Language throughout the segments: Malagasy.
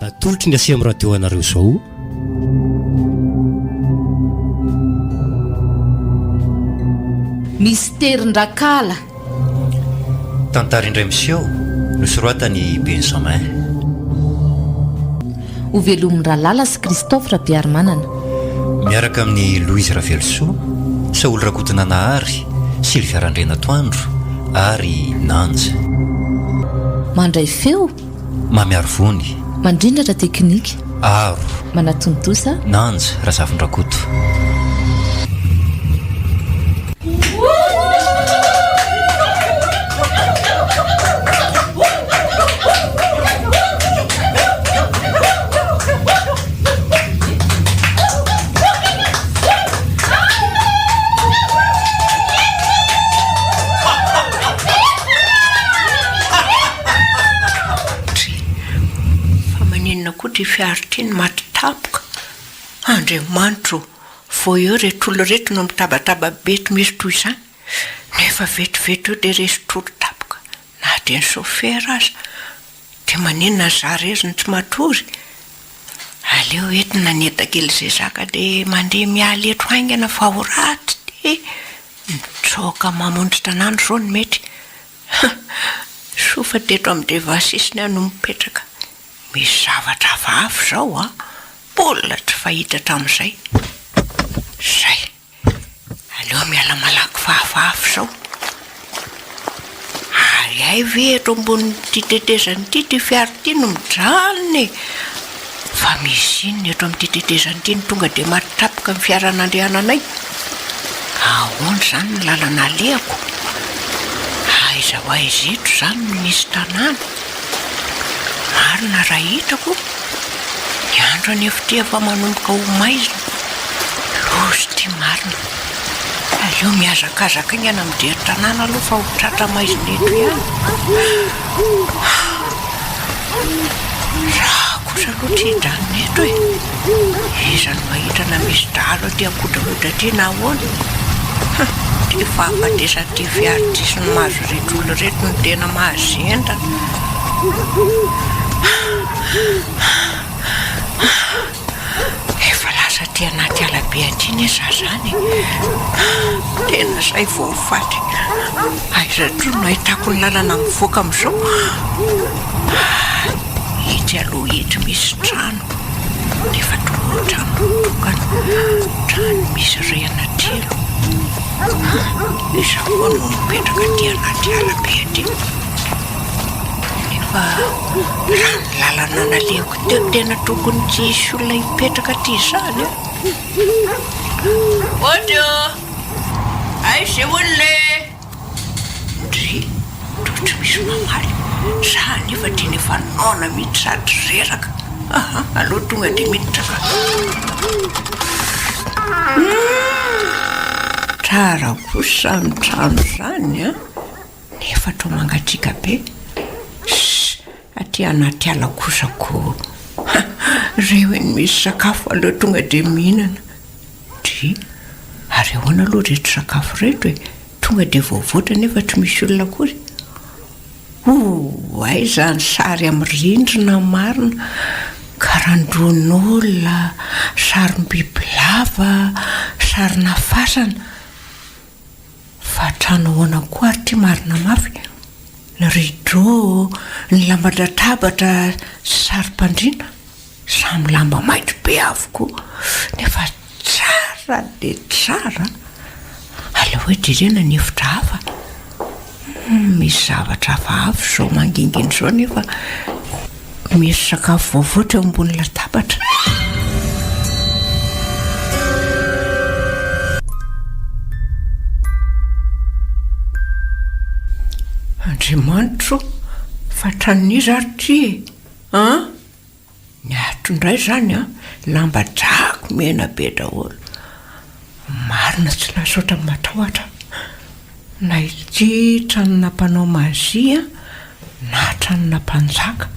Atolotry ny Aceem Radio anareo izao. Misterin-dRakala. Tantara indray miseho, nosoratan'i Benjamin. Hovelomin-dRalala sy Christophe Rabearimanana. Miaraka amin'i Louise Ravelosoa, Saholy Rakotonanahary, Sylvia Randrianatoandro ary Nanja. Mandray feo. Mamy Arivony. Mandrindra teknika. Aro. Manatontosa. Nanja Razafindrakoto. Dry, fa maninona koa ity fiara ity no maty tampoka? Andriamanitro ô, vao eo ireto olona ireto no mitabataba be eto misy toy izany, nefa vetivety eo dia resin-trondro tampoka na dia ny sôfera aza. Dia maninona za irery no tsy matory? Aleo entina ny entan-kely izay zaka dia mandeha miala eto haingana fa ho ratsy ity. Mitsoaka mamonjy tanàna izao no mety. Soa fa teto amin'ny devant sisiny aho no mipetraka. Misy zavatra hafahafa izao an! Mbola tsy fahita hatramin'izay. Izay. Aleo miala malaky fa hafahafa izao. Ary hay ve eto ambonin'ity tetezana ity ity fiara ity no mijanona e! Fa misy inona eto amin'ity tetezana ity no tonga dia maty tampoka ny fiara nandehananay? Ahoana izany ny lalana alehako? Aiza ho aiza eto izany no misy tanàna? Marina raha hitako, ny andro anefa ity efa manomboka ho maizina. Loza ity marina. Aleo mihazakazaka haingana mijery tanàna aloha fa ho tratra maizina eto ihany. Za kosa aloha tsy hijanona eto e! Iza no mahita na misy dahalo aty ankodrahodra aty na ahoana? Hum! Ity fahafatesan'ity fiara ity sy ny mahazo ireto olona ireto no tena mahazendana. Efa lasa aty anaty ala be aty anie za zany e! Tena zay vao ho faty. Aiza intsony no ahitako ny lalana mivoaka amin'izao? Etsy aloha etsy misy trano, nefa toa trano tokana, trano misy rihana telo. Iza koa no mipetraka aty anaty ala be aty? Nefa raha ny lalana nalehako teo tena tokony tsy hisy olona hipetraka aty izany an! Bonjour! Aiza olona e? Ndry, toa tsy misy mamaly. Za anefa tena efa noana mihitsy sady reraka. Aha, aleo tonga dia miditra ka. Tsara kosa ny trano izany an! Nefa toa mangatsiaka be. Ssss, aty anaty ala kosa ko. Ha, reo eny misy sakafo, aleo tonga dia mihinana. Dry, ary ahoana aloha ireto sakafo ireto e? Tonga dia voavoatra nefa tsy misy olona akory. Oay izany sary amin'ny rindrina marina, karandohan'olona, sarim-bibilava, sarina fasana. Fa trano ahoana koa ary ity marina mafy? Ny rideau, ny lamban-databatra sy sarim-pandriana, samy lamba maitso be avokoa, nefa tsara dia tsara an! Aleo hoe jerena ny efitra hafa, hum, misy zavatra hafahafa izao mangingina izao nefa misy sakafo voavoatra eo ambony latabatra. Andriamanitro ô, fa tranon'iza ary ity e? An? Ny ato indray izany an, lamba drako mena be daholo. Marina tsy lasa ohatran'ny matahotra aho. Na ity tranona mpanao mazia na tranona mpanjaka,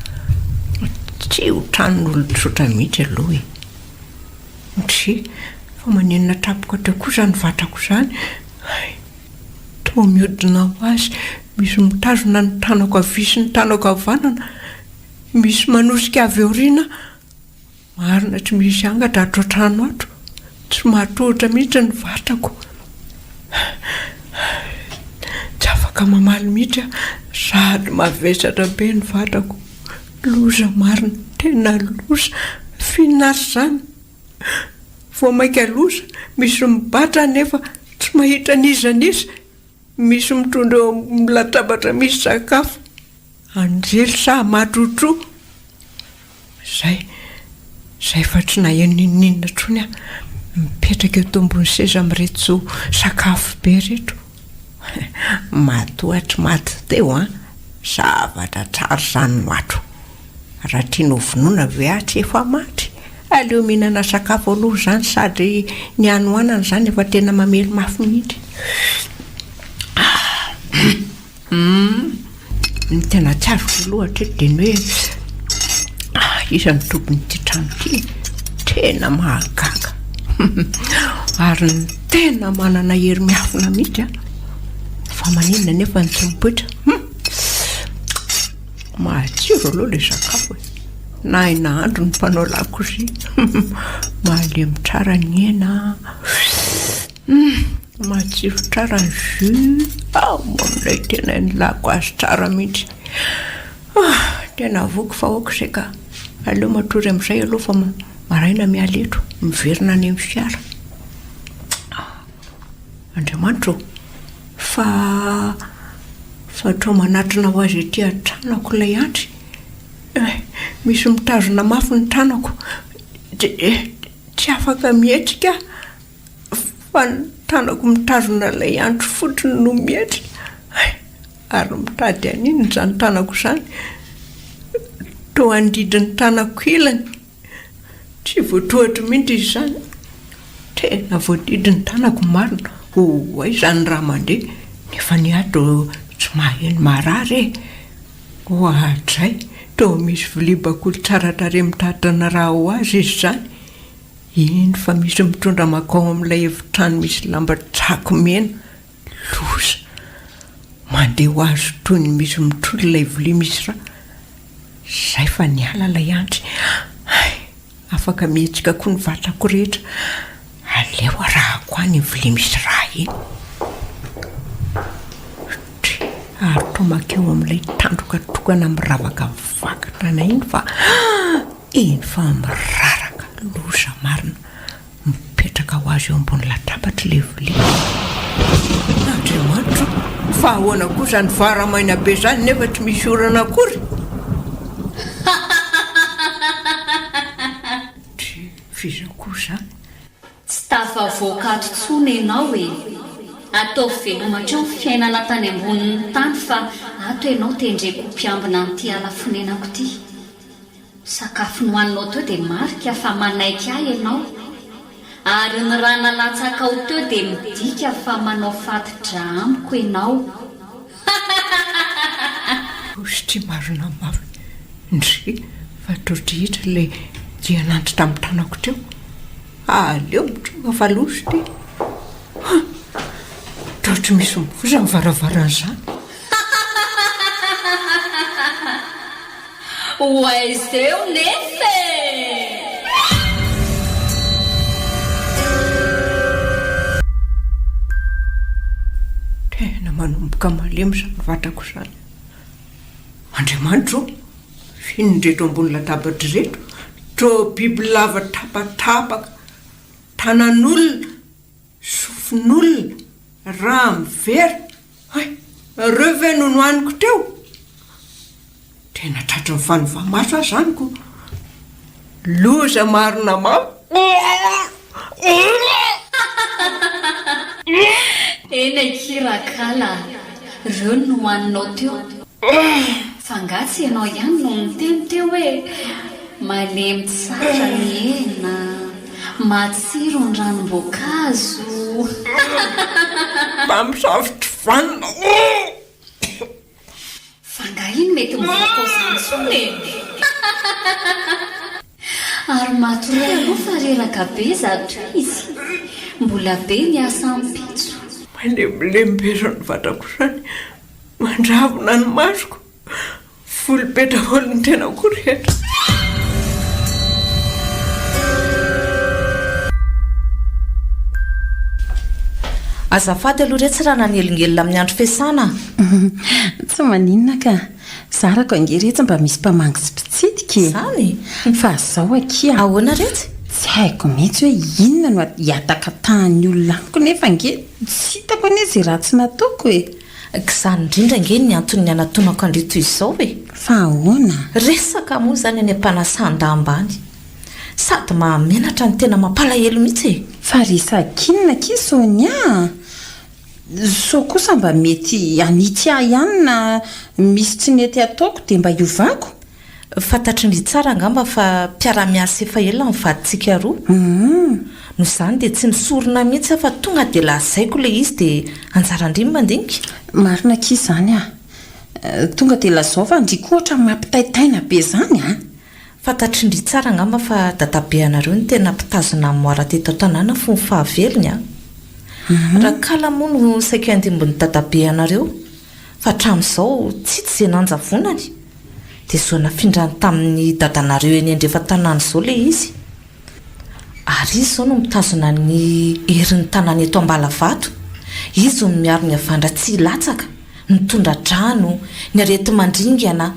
tsy ho tranon'olon-tsotra mihitsy aloha e. Ndry, fa maninona tampoka teo koa izany vatako izany? Hay, toa mihodina ho azy, misy mitazona ny tanako havia sy ny tanako havanana, misy manosika avy aoriana aho. Marina tsy misy angatra ato an-trano ato, tsy mahatohitra mihitsy ny vatako. Tsy afaka mamaly mihitsy aho, sady mavesatra be ny vatako. Loza marina, tena loza, f'inona ary izany? Vao mainka loza, misy mibatra anefa tsy mahita n'iza n'iza, misy mitondra eo amin'ny latabatra misy sakafo. Anjely sa matrotro? Zay, zay fa tsy naheno n'inon'inona intsony aho. Mipetraka eto ambony seza amin'ireto sakafo be ireto. Matoa tsy maty teo an! Zavatra tsara izany no ato. Raha tianao vonoina ve aho tsy efa maty? Aleo mihinana sakafo aloha izany sady ny hanoanana izany efa tena mamely mafy mihitsy. Humm! Ny tena tsy azoko aloha hatreto dia ny hoe iza no tompon'ity trano ity e? Tena mahagaga! Ary ny tena manana hery miafina mihitsy an! Fa maninona anefa no tsy mipoitra? Humm! Matsiro aloha ilay sakafo e! Nahay nahandro ny mpanao lakozia. Malemy tsara ny hena an! Humm! Matsiro tsara ny jus, ao amin'ilay tena nilako azy tsara mihitsy. Ah! Tena voky fa aoka izay ka! Aleo matory amin'izay aloha fa maraina miala eto, miverina any amin'ny fiara. Andriamanitra ô! Fa fa toa manatona ho azy aty an-tranako ilay andry. Eh! Misy mitazona mafy ny tanako, dia tsy afaka mihetsika aho. Fa ny tanako mitazona ilay andry fotsiny no mihetsika. Hay! Ary mitady an'inona izany tanako izany? Toa handidy ny tanako ilany. Tsy voatohatra mihitsy izy izany. Tena voadidy ny tanako marina. Ho aiza ny rà mandeha? Nefa ny ato tsy maheno marary e! Oadray! Toa misy vilia bakoly tsara tarehy mitady ny rà ho azy izy izany. Eny fa misy mitondra mankao amin'ilay efitrano misy lamba tsako mena. Loza! Mandeha ho azy toy ny misy mitrola ilay vilia misy rà. Izay fa niala ilay andry. Hay! Afaka mihetsika koa ny vatako rehetra. Aleo arahako any iny vilia misy rà iny. Try! Ary toa mankeo amin'ilay tandroka tokana miravaka vakana iny fa. Eny fa miraraka, loza marina, mipetraka ho azy eo ambony latabatra ilay vilia. Andriamanitra o! Fa ahoana koa izany vara maina be izany nefa tsy misy orana akory? Dry, f'iza koa izany? Tsy tafavoaka ato intsony ianao e! Ataovy veloma hatreo ny fiainana tany ambonin'ny tany fa ato ianao tendreko ho mpiambina an'ity ala fonenako ity. Sakafo nohaninao teo dia marika fa manaiky ahy ianao. Ary ny rà nalatsakao teo dia midika fa manao fati-drà amiko ianao. Hoy marina mafy. Ndry, fa trodritra ilay dian'andry tamin'ny tanako teo. Aleo mitroka fa loza ity. Ha! Toa tsy misy mivoha izany varavarana izany. Ho aiza eo nefa e! Tena manomboka malemy izany vatako izany. Andriamanitra ô! F'inona ireto ambony latabatra ireto? Toa bibilava tapatapaka, tanan'olona, sofin'olona, rà miverina. Hay! Ireo ve no nohaniko teo? Tena tratry ny fanova-maso aho izany ko! Loza marina mafy! Eny akia rakala a! Reo no nohaninao teo. Fa angaha tsy ianao ihany no niteny teo hoe malemy tsara ny hena, matsiro ny ranom-boankazo. Mpamosavy tsy vanona. Fa angaha iny mety mivoaka ao izany intsony e! Ary matoria aloha fa reraka be izato izy. Mbola be ny asa ampitso. Malemilemy be izao ny vatako izany. Mandravona ny masoko. Voly be daholo ny tenako rehetra. Azafady aloha retsy raha nanelingelina amin'ny andro fiasana a! Tsy maninona ka. Zarako ange retsy mba misy mpamangy sy mpitsidika e! Izany? Fa zao akia. Ahoana retsy? Tsy haiko mihitsy hoe inona no hiatakatahan'ny olona amiko nefa ange tsy hitako anie izay ratsy nataoko e! K'izany indrindra ange ny antony nianatonako an-dry toy izao e! Fa ahoana? Resaka moa izany any am-panasan-damba any. Sady mahamenatra no tena mampalahelo mihitsy e! Fa resak'inona akia Sonia a? Sao kosa mba mety hanitsy ahy ihany na misy tsy nety ataoko dia mba hiovako? Fantatry ndry tsara angamba fa mpiara-miasa efa ela ny vadintsika roa. Noho izany dia tsy misorona mihitsy aho fa tonga dia lazaiko ilay izy dia anjaran-dry ny mandinika. Marina akia izany ah. Tonga dia lazao fa ndry koa ohatran'ny mampitaitaina be izany an! Fantatry ndry tsara angamba fa dadabe anareo no tena mpitazona armoire teto an-tanàna fony fahavelony an! Rakala moa no saika handimbin'ny dadabe anareo fa hatramin'izao tsy hita izay nanjavonany. Dia izao nafindrany tamin'ny dadanareo eny andrefan-tanàna izao ilay izy. Ary izy izao no mitazona ny herin'ny tanàna eto Ambalavato. Izy no miaro ny havandra tsy hilatsaka, ny tondra-drano, ny areti-mandringana.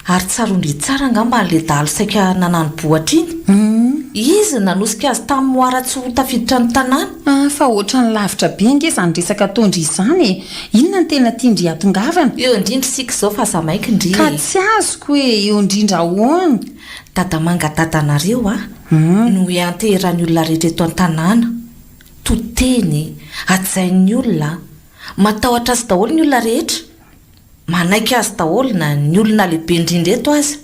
Ary tsaroan-dry tsara angamba an'ilay dahalo saika nanano-bohitra iny. Izy no nanosika azy tamin'ny moara tsy ho tafiditra ny tanàna. Ah, fa ohatran'ny lavitra be ange izany resaka ataon-dry izany e! Inona no tena tian-dry hatongavana? Eo indrindra isika izao fa aza maika ndry e! Ka tsy azoko e! Eo indrindra ahoana? Dadamanga dadanareo a! no ianteheran'ny olona rehetra eto an-tanàna. To teny, hajain'ny olona, matahotra azy daholo ny olona rehetra. Manaiky azy daholo na ny olona lehibe indrindra eto aza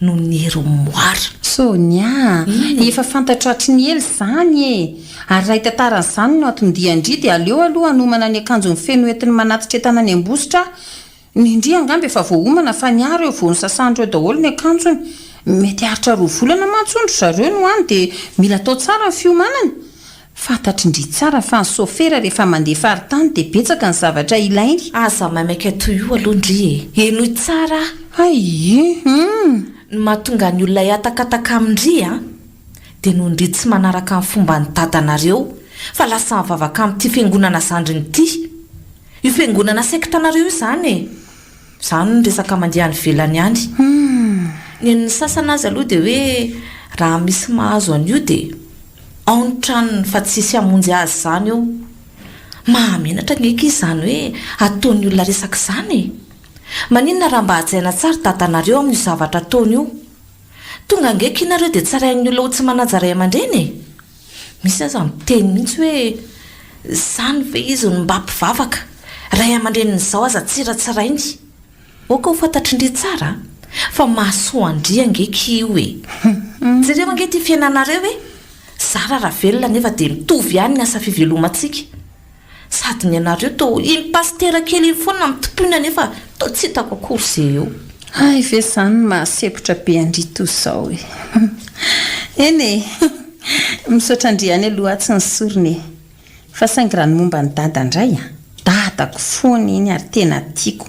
noho ny herin'ny moara. Sonia a! Inona e? Efa fantatro hatry ny ela izany e! Ary raha hitantara an'izany no anton-dian-dry dia aleo aloha hanomana ny akanjony feno entiny manatitra entana any Ambositra aho. Ny ndry angamba efa voaomana fa ny ahy ireo vao nosasan'ireo daholo ny akanjony. Mety haharitra roa volana mantsy hono ry zareo no any dia mila atao tsara ny fiomanana. Fantatry ndry tsara fa ny sôfera rehefa mandeha faritany dia betsaka ny zavatra ilainy. Aza maimaika toy io aloha ndry e! Henoy tsara aho. Hay! Hum! Ny mahatonga ny olona hihatakataka amin-dry an, dia noho ndry tsy manaraka ny fomban'ny dadanareo fa lasa mivavaka amin'ity fiangonana zandriny ity. Io fiangonana sektanareo io izany e! Izany ny resaka mandeha any ivelany any. Ny an'ny sasany aza aloha dia hoe raha misy mahazo an'io dia ao ny tranony fa tsy hisy hamonjy azy izany eo. Mahamenatra ange akia izany hoe ataon'ny olona resaka izany e! Maninona raha mba hajaina tsara dadanareo amin'io zavatra ataony io? Tonga ange akia nareo dia tsarain'ny olona ho tsy manaja ray aman-dreny e! Misy aza miteny mihitsy hoe zany ve izy no mba mpivavaka, ray aman-drenin'izao aza tsiratsirainy. Aoka ho fantatry ndry tsara fa mahasoa an-dry ange ky io e! Jereo ange ity fiainanareo e! Zara raha velona nefa dia mitovy ihany ny asa fivelomantsika. Sady ny anareo toa iny pasitera kely iny foana no tompoina nefa toa tsy hitako akory ze eo. Hay ve zany no mahasempotra be an-dry toa izao e. Eny e! Misaotra an-dry ihany aloha aho tsy nisorona e. Fa saingy raha ny momba an'i Dada indray an! Dadako foana iny ary tena tiako.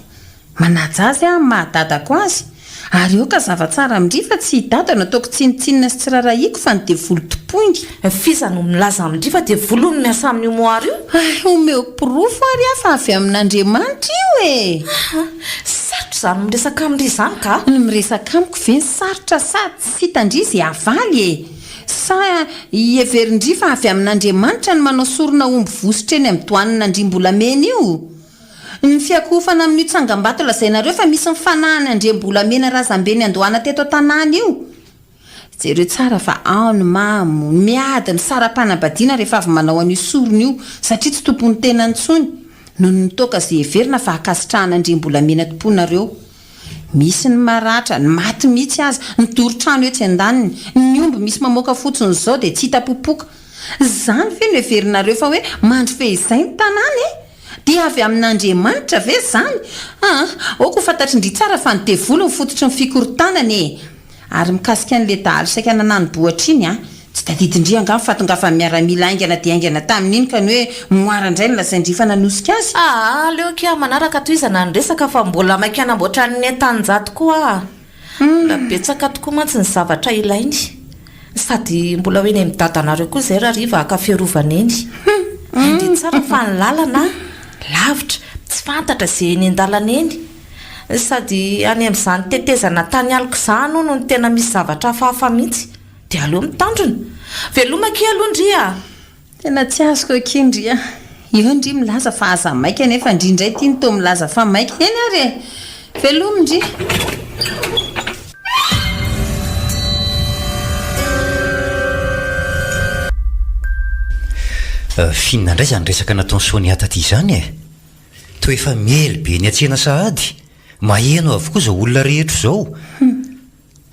Manaja azy aho amin'ny maha dadako azy. Ary aoka hazava tsara amin-dry fa tsy i dada no ataoko tsinontsinona sy tsy rarahiako fa ny devoly tompoiny. F'iza no milaza amin-dry fa devoly hono miasa amin'io moara io? Hay, omeo porofo ary aho fa avy amin'Andriamanitra io e! Aa, sarotra izany miresaka amin-dry izany ka! Ny miresaka amiko ve ny sarotra sa tsy hitan-dry izay havaly e? Sa heverin-dry fa avy amin'Andriamanitra ny manao sorona omby vositra eny amin'ny doanin'Andriambolamena io? Ny fiakohofana amin'io tsangambato lazainareo fa misy ny fanahin'ny Andriambolamena razambe niandohana teto an-tanàna io. Jereo tsara fa ao ny mamo, ny miady, ny sara-panambadiana rehefa avy manao an'io sorona io satria tsy tompon'ny tenany intsony noho ny toaka izay heverina fa ankasitrahan'Andriambolamena tomponareo. Misy ny maratra, ny maty mihitsy aza, ny doro trano etsy andaniny, ny omby misy mamoaka fotsiny izao dia tsy hita popoka. Izany ve no heverinareo fa hoe mandry fehizay ny tanàna e? Dia avy amin'Andriamanitra ve izany? Aa, aoka ho fantatry ndry tsara fa ny devoly no fototry ny fikorontanana e! Ary mikasika an'ilay dahalo saika nanani-bohitra iny an, tsy tadidin-dry angaha ny fahatongavan'ny miaramila haingana dia haingana tamin'iny ka ny hoe moara indray no lazain-dry fa nanosika azy? Aa aleo akia manaraka tohizana ny resaka fa mbola maika hanamboatra ny entan-jato koa aho. Mbola betsaka tokoa mantsy ny zavatra ilainy. Sady mbola ho eny amin'ny dadanareo koa izay rahariva haka fiarovana eny. Handeha tsara fa ny lalana lavitra, tsy fantatra izay eny an-dalana eny. Sady any amin'izany tetezana tany aloka izany hono no tena misy zavatra hafahafa mihitsy. Dia aleo mitandrina. Veloma akia aloha ndry a! Tena tsy azoko akia ndry a! Eo ndry milaza fa aza maika nefa ndry indray ity no toa milaza fa maika. Eny ary e! Velomy ndry! F'inona indray izany resaka nataon'i Sonia taty izany e? Toa efa miely be eny an-tsena sahady. Maheno avokoa izao olona rehetra izao.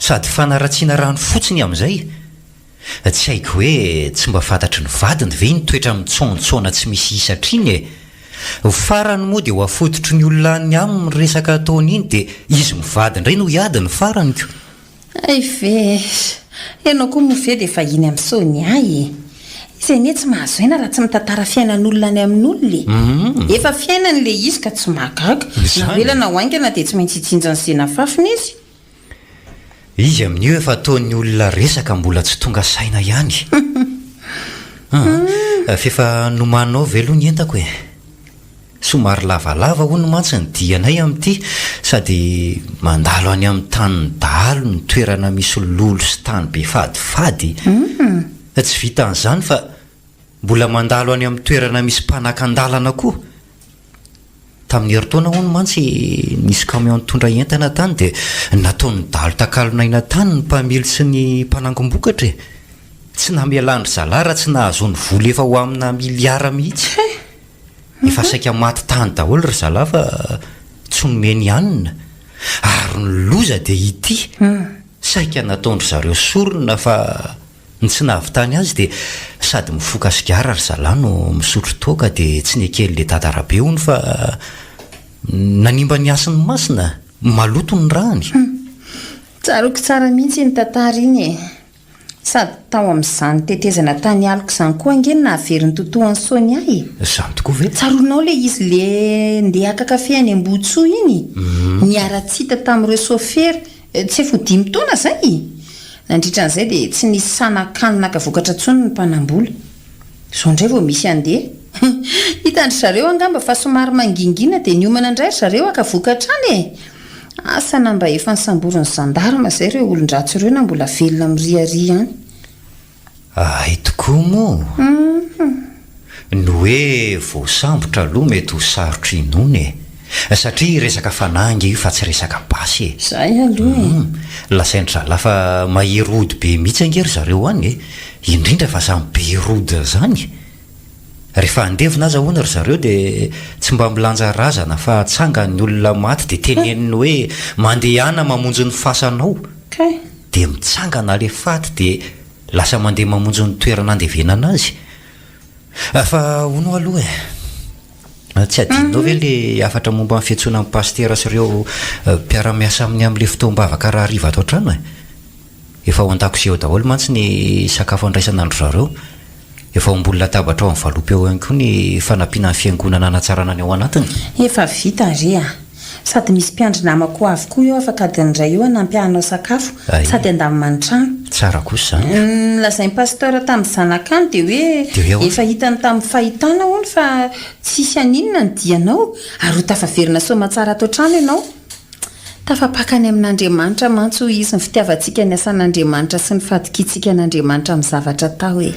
Sady fanaratsiana rano fotsiny amin'izay. Tsy haiko hoe tsy mba fantatry ny vadiny ve iny toetra mitsaontsaona tsy misy hisatra iny e? Farany moa dia ho afototry ny olona any aminy ny resaka ataony iny dia izy mivady indray no hiady ny farany ko. Hay ve e! Ianao koa moa ve dia vahiny amin'i Sonia e! Izy anie tsy mahazo aina raha tsy mitantara fiainan'olona any amin'olona e! Efa fiainany ilay izy ka tsy mahagaga. Na ho ela na ho haingana dia tsy maintsy hijinja an'izay nafafiny izy. Izy amin'io efa ataon'ny olona resaka mbola tsy tonga saina ihany. Aa, f'efa nomaninao ve aloha ny entako e? Somary lavalava hono mantsy ny dianay amin'ity sady mandalo any amin'ny tanin'ny dahalo ny toerana misy lolo sy tany be fadifady. Tsy vitan'izany fa Mbola mandalo any amin'ny toerana misy mpanakan-dalana koa. Tamin'ny herintaona hono mantsy nisy camion nitondra entana tany dia nataon'ny dahalo takalon'aina tany ny mpamily sy ny mpanangom-bokatra e! Tsy namelan-dry zalahy raha tsy nahazoany vola efa ho amina miliara mihitsy. Efa saika maty tany daholo ry zalahy fa tsy nomeny hanina. Ary ny loza dia ity, saika nataon-dry zareo sorona fa Ny tsy nahavitany azy dia sady mifoka sigara ry zalahy no misotro toaka dia tsy neken'le dada Rabe hono fa nanimba ny hasin'ny masina, maloto ny rany. Hum. Tsaroako tsara mihitsy iny tantara iny e. Sady tao amin'izany tetezana tany aloka izany koa ange no nahavery ny totoa an'i Sonia e. Izany tokoa ve? Tsaroanao ilay izy le ndeha haka kafe any Ambohitsoa iny? Niara-tsy hita tamin'ireo sôfera Tsy efa ho dimy taona izay? Nandritra an'izay dia tsy nisy sahy nakany naka vokatra intsony ny mpanambola. Izao indray vao misy handeha. Hitan-dry zareo angamba fa somary mangingina dia niomana indray ry zareo haka vokatra any e! Asa na mba efa nosamborin'ny zandarma izay ireo olon-dratsy ireo na mbola velona miriaria any. Hay tokoa moa! Ny hoe voasambotra aloha mety ho sarotra inoana e! Satria resaka fanahy ange io fa tsy resaka basy e! Izay aloha e! Hum! Lazain-dry zalahy fa mahery ody be mihitsy ange ry zareo any e! Indrindra fa zany be rody zany! Rehefa handevina aza hono ry zareo dia tsy mba milanja razana fa atsangany ny olona maty dia teneniny hoe mandehana mamonjy ny fasanao! Kay! Dia mitsangana le faty dia lasa mandeha mamonjy ny toerana andevenana azy. Fa hono aloha e! Tsy adinonao ve le hafatra momba ny fiantsoana ny pasitera sy ireo mpiara-miasa aminy amin'le fotoam-bavaka rahariva ato an-trano e? Efa ao an-dakozia ao daholo mantsy ny sakafo andraisana an-dry zareo. Efa ao ambony latabatra ao amin'ny valopy ao ihany koa ny fanampiana ny fiangonana hanatsarana ny ao anatiny. Efa vita re a! Sady misy mpiandry namako ho avy koa eo afaka adiny iray eo hanampy ahy hanao sakafo sady handamina ny trano. Tsara kosa izany. Ny nolazain'i Pasteur tamin'ny zanakany dia hoe efa hitany tamin'ny fahitana hono fa tsy hisy haninona ny dianao ary ho tafaverina soamantsara ato an-trano ianao. Tafapaka any amin'Andriamanitra mantsy hoy izy ny fitiavantsika ny asan'Andriamanitra sy ny fahatokiantsika an'Andriamanitra amin'ny zavatra atao e.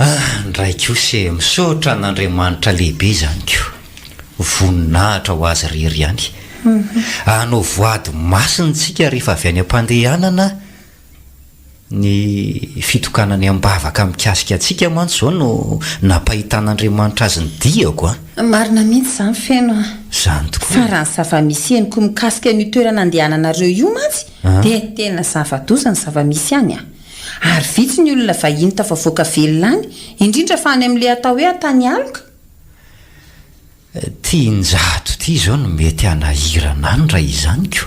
Ah, ndray kosa e, misaotra an'Andriamanitra lehibe izany ko. Voninahitra ho Azy irery ihany. Hanao voady masina isika rehefa avy any am-pandehanana, ny fitokanany am-bavaka mikasika antsika mantsy izao no nampahitan'Andriamanitra azy ny diako a! Marina mihitsy izany Feno a! Izany tokoa. Fa raha ny zava-misy henoko mikasika an'io toerana andehananareo io mantsy dia tena zava-doza ny zava-misy any a! Ary vitsy ny olona vahiny tafavoaka velona any, indrindra fa any amin'ilay atao hoe Antanialoka. Ty Njato ty izao no mety hanahirana any raha izany ko!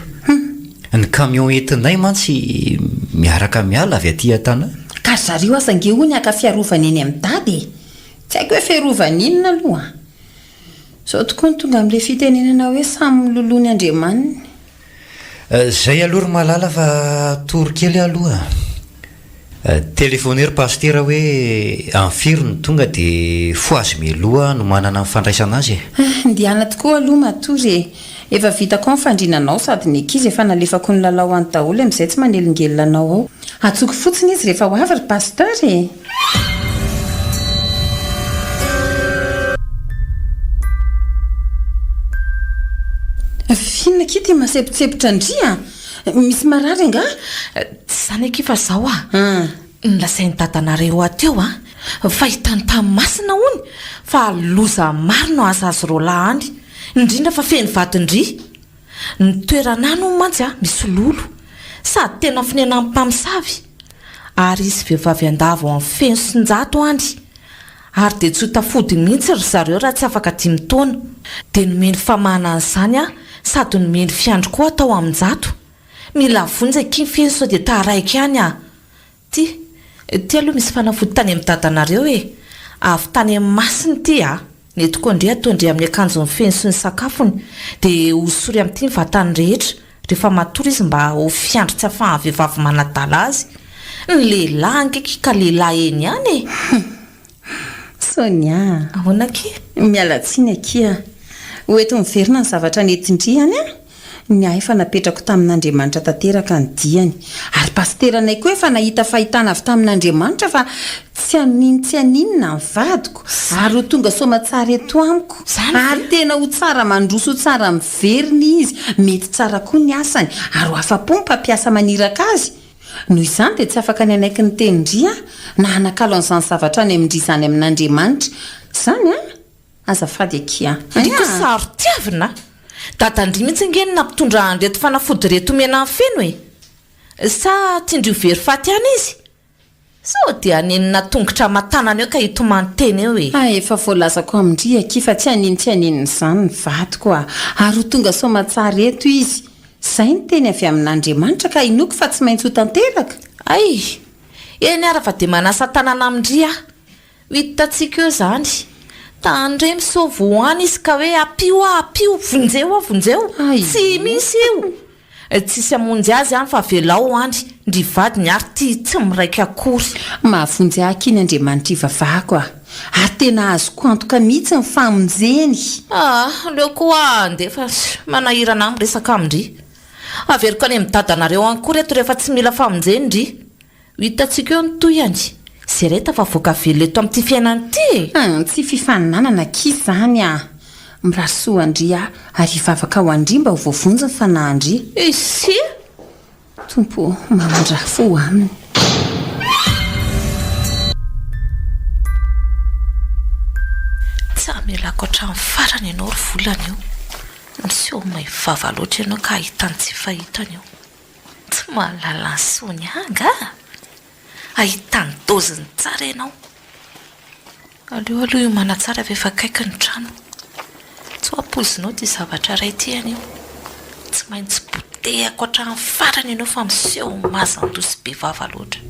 Ny camion entinay mantsy miaraka miala avy aty an-tanà. Ka ry zareo aza ange hono haka fiarovana eny amin'i Dada e! Tsy haiko hoe fiarovana inona aloha an! Izao tokoa no tonga amin'ilay fitenenana hoe samy miloloha ny andriamaniny. Zay aloha ry Malala fa hatory kely aho aloha. Telephonez ry Pasitera hoe amin'ny firy no tonga dia fohazy mialoha hanomanana ny fandraisana azy e. Ndehana tokoa aloha matory e! Efa vitako ao ny fandriana anao sady ny ankizy efa nalefako nilalao any daholo amin'izay tsy manelingelina anao ao. Antsoiko fotsiny izy rehefa ho avy ry Pasteur e! F'inona akia ity mahasempontsempotra an-dry a? Misy marary angaha? Tsy izany akia fa izao a! Nolazain'i dadanareo ahy teo a! Fa hitany tamin'ny masina hono fa loza maro no hahazo azy roalahy any, indrindra fa feno vadin-dry. Ny toerana any hono mantsy misy lolo, sady tena fonenan'ny mpamosavy, ary hisy vehivavy handavo ao amin'ny feno sy njato any, ary dia tsy ho tafody mihitsy ry zareo raha tsy afaka dimy taona. Dia nomeny famahana an'izany aho, sady nomeny fiandry koa aho tao amin'njato. Mila vonjy akia ny feno sao dia taraiky any aho. Ty, ty aloha misy fanafody tany amin'ny dadanareo e! Avy tany amin'ny masina ity a! Nentiko an-dry ataon-dry amin'ny akanjony feno sy ny sakafony, dia hosory amin'ity ny vatany rehetra, rehefa matory izy mba ho fiandry tsy afahan'ny vehivavy manadala azy. Ny lehilahy ange ki ka lehilahy eny ihany e! Sonia a! Ahoana akia? Miala tsiny akia. Ho eto miverina ny zavatra nentin-dry any an! Ny ahy efa napetrako tamin'Andriamanitra tanteraka ny diany. Ary pasiteranay koa efa nahita fahitana avy tamin'Andriamanitra fa tsy hanin tsy haninona ny vadiko ary ho tonga soamatsara eto amiko. Ary tena ho tsara mandroso ho tsara miverina izy. Mety tsara koa ny asany ary ho afa-po ny mpampiasa maniraka azy. Noho izany dia tsy afaka ny hanaiky ny tenin-dry aho na hanakalo an'izany zavatra any amin-dry izany amin'Andriamanitra. Izany an! Azafady akia. Ndry koa saro-tiavina a! Dadan-dry mihitsy ange no nampitondra an'ireto fanafody ireto omena an'i Feno e! Sa tian-dry ho very faty any izy? Sao dia hanenina tongotra aman-tanana eo ka hitomany tena eo e! Hay efa voalazako amin-dry akia fa tsy hanin-tsy haninona izany ny vadiko a! Ary ho tonga soamatsara eto izy. Izay ny teny avy amin'Andriamanitra ka inoako fa tsy maintsy ho tanteraka. Hay! Eny ara fa dia manasa tanana amin-dry aho. Ho hitantsika eo izany. Tandremo sao voa any izy ka hoe ampio aho, ampio, vonjeo aho, vonjeo. Tsy misy io. Tsisy hamonjy azy any fa avelao any, ndry vadiny ary ty tsy miraika akory. Mahavonjy ahy akia ny Andriamanitra ivavahako a! Ary tena azoko antoka mihitsy ny famonjeny. Ah, aleo koa handeha fa manahirana ahy miresaka amin-dry. Averiko any amin'ny dadanareo any koa reto rehefa tsy mila famonjeny ndry. Ho hitantsika eo ny tohiny. Izay re tafavoaka velona eto amin'ity fiainana ity e! Hum, tsy fifaninanana akia izany ah! Mirary soa an-dry aho ary hivavaka ho an-dry mba ho voavonjy ny fanahin-dry. Isia! Tompo ô, mamindrà fo aminy. Tsy hamelako hatramin'ny farany ianao ry volana io. Miseho may vava loatra ianao ka ahitany tsy fahitany io. Tsy mahalala an'i Sonia angaha? Ahitany doziny tsara ianao. Aleo aloha hiomana tsara fa efa akaiky ny trano. Tsy ho ampoizinao ity zavatra iray ity anio. Tsy maintsy potehako hatramin'ny farany ianao fa miseho ho mazan-doha sy be vava loatra.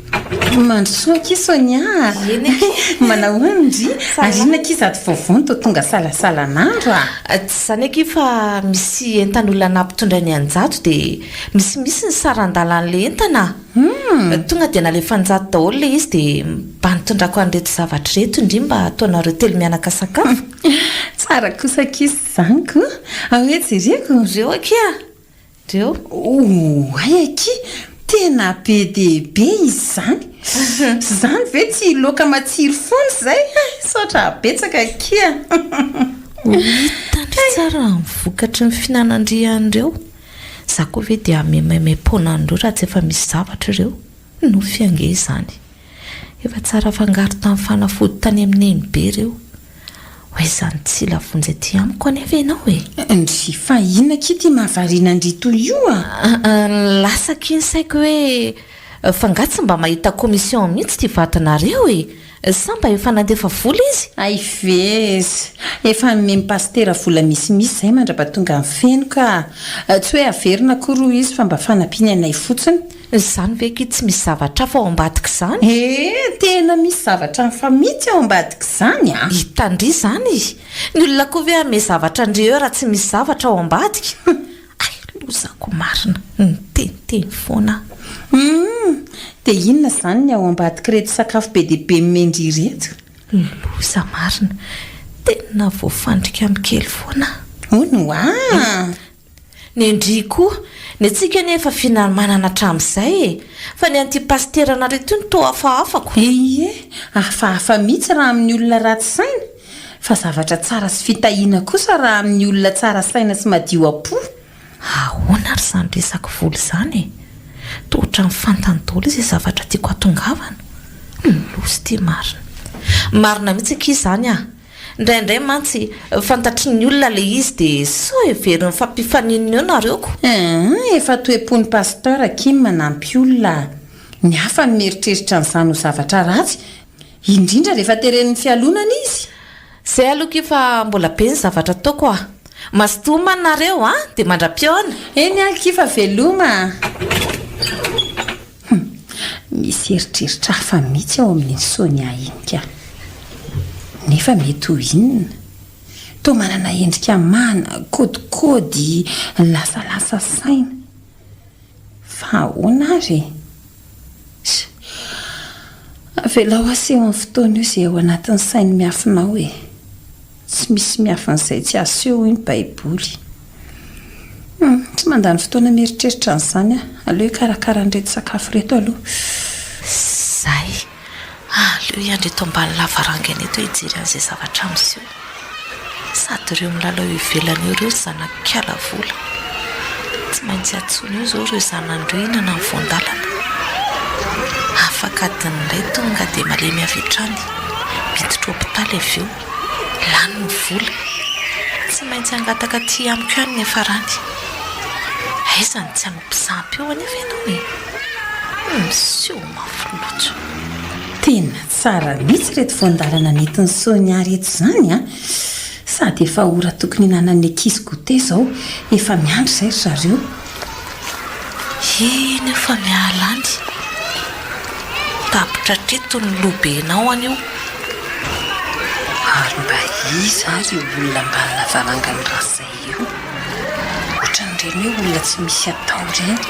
Mandrosoa akia Sonia a! Eny akia. Manahoana ndry? Ary inona akia izato vaovao no toa tonga salasalan'andro a? Tsy izany akia fa misy entan'olona nampitondrainy an'Njato dia misimisy ny saran-dalan'ilay entana a! Tonga dia nalefan'Njato daholo ilay izy dia mba nitondrako an'ireto zavatra ireto ndry mba hataonareo telo mianaka sakafo. Tsara kosa akia izany ko! Ao hoe jereko. Ireo akia! Reo. Oay akia! Tena be dia be izy izany! Izany ve tsy laoka matsiro foana izay? Misaotra betsaka akia! Ho hitandry tsara ny vokatry ny fihinanan-dry an'ireo. Za koa ve dia hanome maimaim-poana an'ireo raha tsy efa misy zavatra ireo? Nofy ange izany. Efa tsara fangaro tamin'ny fanafody tany amin'ny nenibe ireo. Ho aiza ny tsy hila vonjy aty amiko anefa ianao e? Ndry, fa inona akia ity mahavariana an-dry toy io a? Lasa akia ny saiko hoe. Fa nga tsy mba mahita commission mihitsy ity vadinareo e? Sa mba efa nandefa vola izy? Hay vez! Efa nomen'i Pasitera vola misimisy izay mandra-pahatonga ny feno ka! Tsy hoe averina akory hoy izy fa mba fanampiany anay fotsiny. Izany ve akia tsy misy zavatra hafa ao ambadik'izany? Ee, tena misy zavatra hafa mihitsy ao ambadik'izany an! Hitan-dry izany e! Ny olona koa ve hanome zavatra an-dry eo raha tsy misy zavatra ao ambadika? Hay lozako marina, niteniteny foana aho. Humm! Dia inona izany ny ao ambadik'ireto sakafo be dia be nomen-dry ireto? Loza marina, tena voafandrika amin'ny kely foana aho. Hono hoa! Ny an-dry koa, ny antsika anie efa finamanana hatramin'izay e! Fa ny an'ity pasiteranareo ity no toa hafahafako. Ie, hafahafa mihitsy raha amin'ny olona ratsy saina, fa zavatra tsara sy fitahiana kosa raha amin'ny olona tsara saina sy madio am-po. Ahoana ary izany resaka vola izany e? Toa ohatran'ny fantany daholo izay zavatra tiako hatongavana. Loza ity marina. Marina mihitsy akia izany ah! Indraindray mantsy fantatry ny olona ilay izy dia sao heveriny fa mpifaninona eo nareo ko. Eeh, efa toe-pon'i Pasteur akia ny manampy olona. Ny hafa no mieritreritra an'izany ho zavatra ratsy, indrindra rehefa teren'ny fialonana izy. Zay aloha akia fa mbola be ny zavatra ataoko ah. Mazotoa homana nareo an, dia mandra-pihaona. Eny akia fa veloma a. Hum, misy eritreritra hafa mihitsy ao amin'iny Sonia iny ka. Nefa mety ho inona? Toa manana endrika mana, kôdikôdy, lasalasa saina. Fa ahoana ary e? Ss, avelao aseho amin'ny fotoana io izay ao anatin'ny sainy miafina ao e. Tsy misy miafin'izay tsy aseho hoy ny baiboly. Hum, tsy mandany fotoana mieritreritra an'izany aho. Aleo hikarakara an'ireto sakafo ireto aloha. Zay. Aleo hiandry eto ambany lavarangana eto hijery an'izay zavatra miseho. Sady ireo milalao eo ivelany eo ireo zanak'ikala vola. Tsy maintsy antsoina eo izao ireo zanany ireo hihinana ny voan-dalana. Afaka adiny iray tonga dia malemy avy hatrany. Miditra hopitaly avy eo. Lany ny vola. Tsy maintsy hangataka aty amiko ihany ny niafarany. Aiza no tsy hanompo sampy eo anefa ianao e? Miseho mafy loatra. Tena tsara mihitsy ireto voan-dalana nentin'i Sonia ireto izany an! Sady efa ora tokony hinanan'ny ankizy goûter izao, efa miandry izay ry zareo. Eny io fa miala any. Tapitra hatreto ny lobenao anio. Ary mba iza ary io olona ambany lavarangan'i Razay io? Ohatran'ireny hoe olona tsy misy atao ireny.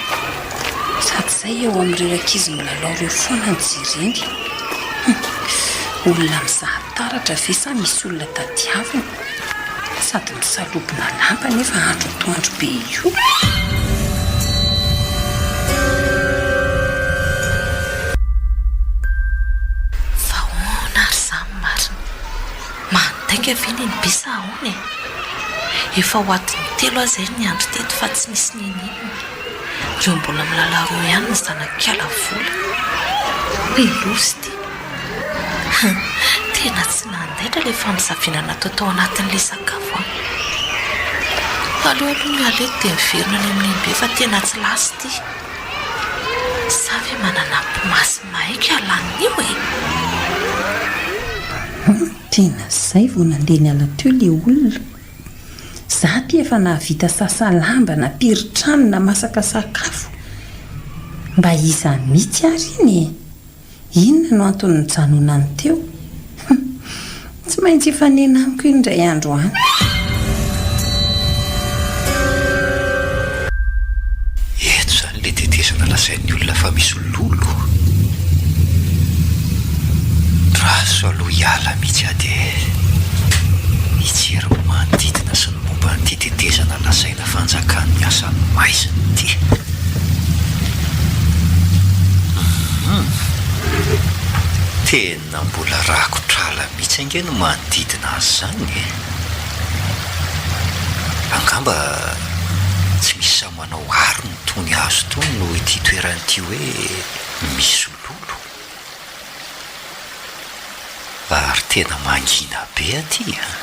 Sady izay eo amin'ireo ankizy milalao ireo foana no jereny. Hum! Olona mizaha taratra ve sa misy olona tadiaviny? Sady misalobona lamba nefa andro atoandro be io. Fa ahoana ary izany marina? Mandainga ve nenibe sa ahoana e? Efa ho adiny telo aho izay niandry teto fa tsy nisy n'inon'inona. Ireo mbola milalao ireo ihany ny zanak'ikala vola. Loza ity. Hum, tena tsy nandaitra ilay famisaviana natao tao anatin'ilay sakafo an! Aleo aloha miala eto dia miverina any amin'i Nenibe fa tena tsy lasa ity. Sa ve manana mpimasy mahay ka laniny io e? Hum, tena zay vao nandeha niala teo le olona. Za aty efa nahavita sasa lamba, nampiry trano, namasaka sakafo. Mba iza mitsy ary iny e? Inona no antony nijanonany teo? Hum! Tsy maintsy hifanena amiko iny indray andro any. Eto izany ilay tetezana lazain'ny olona fa misy lolo. Raso aloha hiala mihitsy aho dia hijery ny manodidina sy ny momba an'ity tetezana lazaina fanjakan'ny asan'ny maizina ity. Humm. Tena mbola rakotr'ala mihitsy ange ny manodidina azy izany e. Angamba tsy misy sahy manao arina itony hazo itony noho ity toerana ity hoe misy lolo. Ary tena mangina be aty an!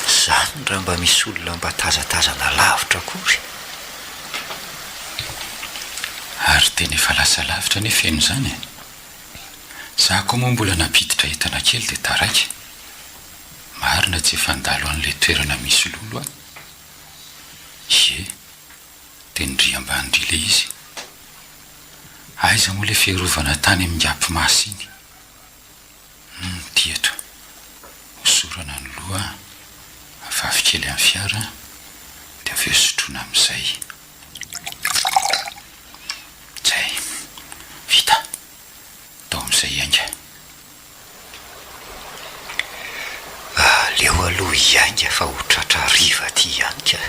Zany raha mba misy olona mba tazatazana lavitra akory. Tena efa lasa lavitra anie feno izany e! Za koa moa mbola nampiditra entana kely dia taraiky. Marina tsy efa nandalo an'ilay toerana misy lolo aho. Ie, dia ndry ambany ndry ilay izy. Aiza moa ilay fiarovana tany amin'Ingahy iny? Hum, ity eto. Hosorana ny loha, afafy kely amin'ny fiara, dia avy eo sotroina amin'izay. Zay. Vita. Tao amin'izay hiainga. Aleo aloha hiainga fa ho tratra hariva aty ihany ka.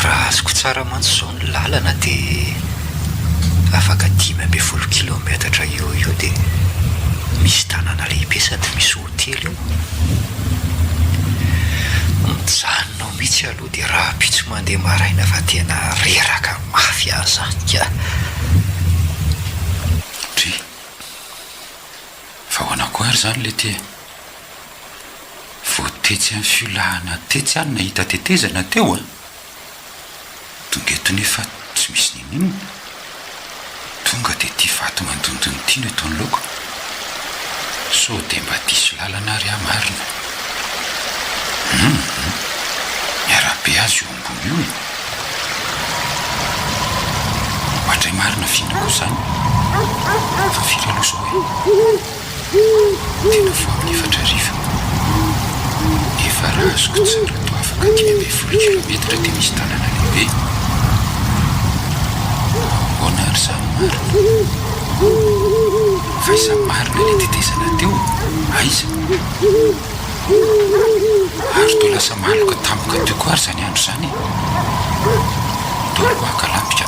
Raha azoko tsara mantsy izao ny lalana dia afaka 15 kilaometatra eo ho eo dia misy tanàna lehibe sady misy hotely ao. Mijanona ao mihitsy aloha dia rahampitso mandeha maraina fa tena reraka mafy aho izany ka. Dry. Fa ahoana koa ary izany letia e? Vao tetsy amin'ny fiolahana tetsy aho no nahita tetezana teo a! Tonga eto nefa tsy misy n'inon'inona. Tonga dia ity vato mandondona ity no eto anoloako. Sao dia mba diso lalana ary aho marina. Hum! Ny arabe aza io ambony io e! Oadray marina f'inona koa izany? Fa firy aloha izao e? Tena vao amin'ny 4000. Nefa raha azoko tsara toa afaka 15 kilometatra dia misy tanàna lehibe. Ahoana ary izany marina? Fa aiza marina ilay tetezana teo? Aiza? Ary toa lasa maloka tampoka teo koa ary izany andro izany e! Toa aloha haka lampika.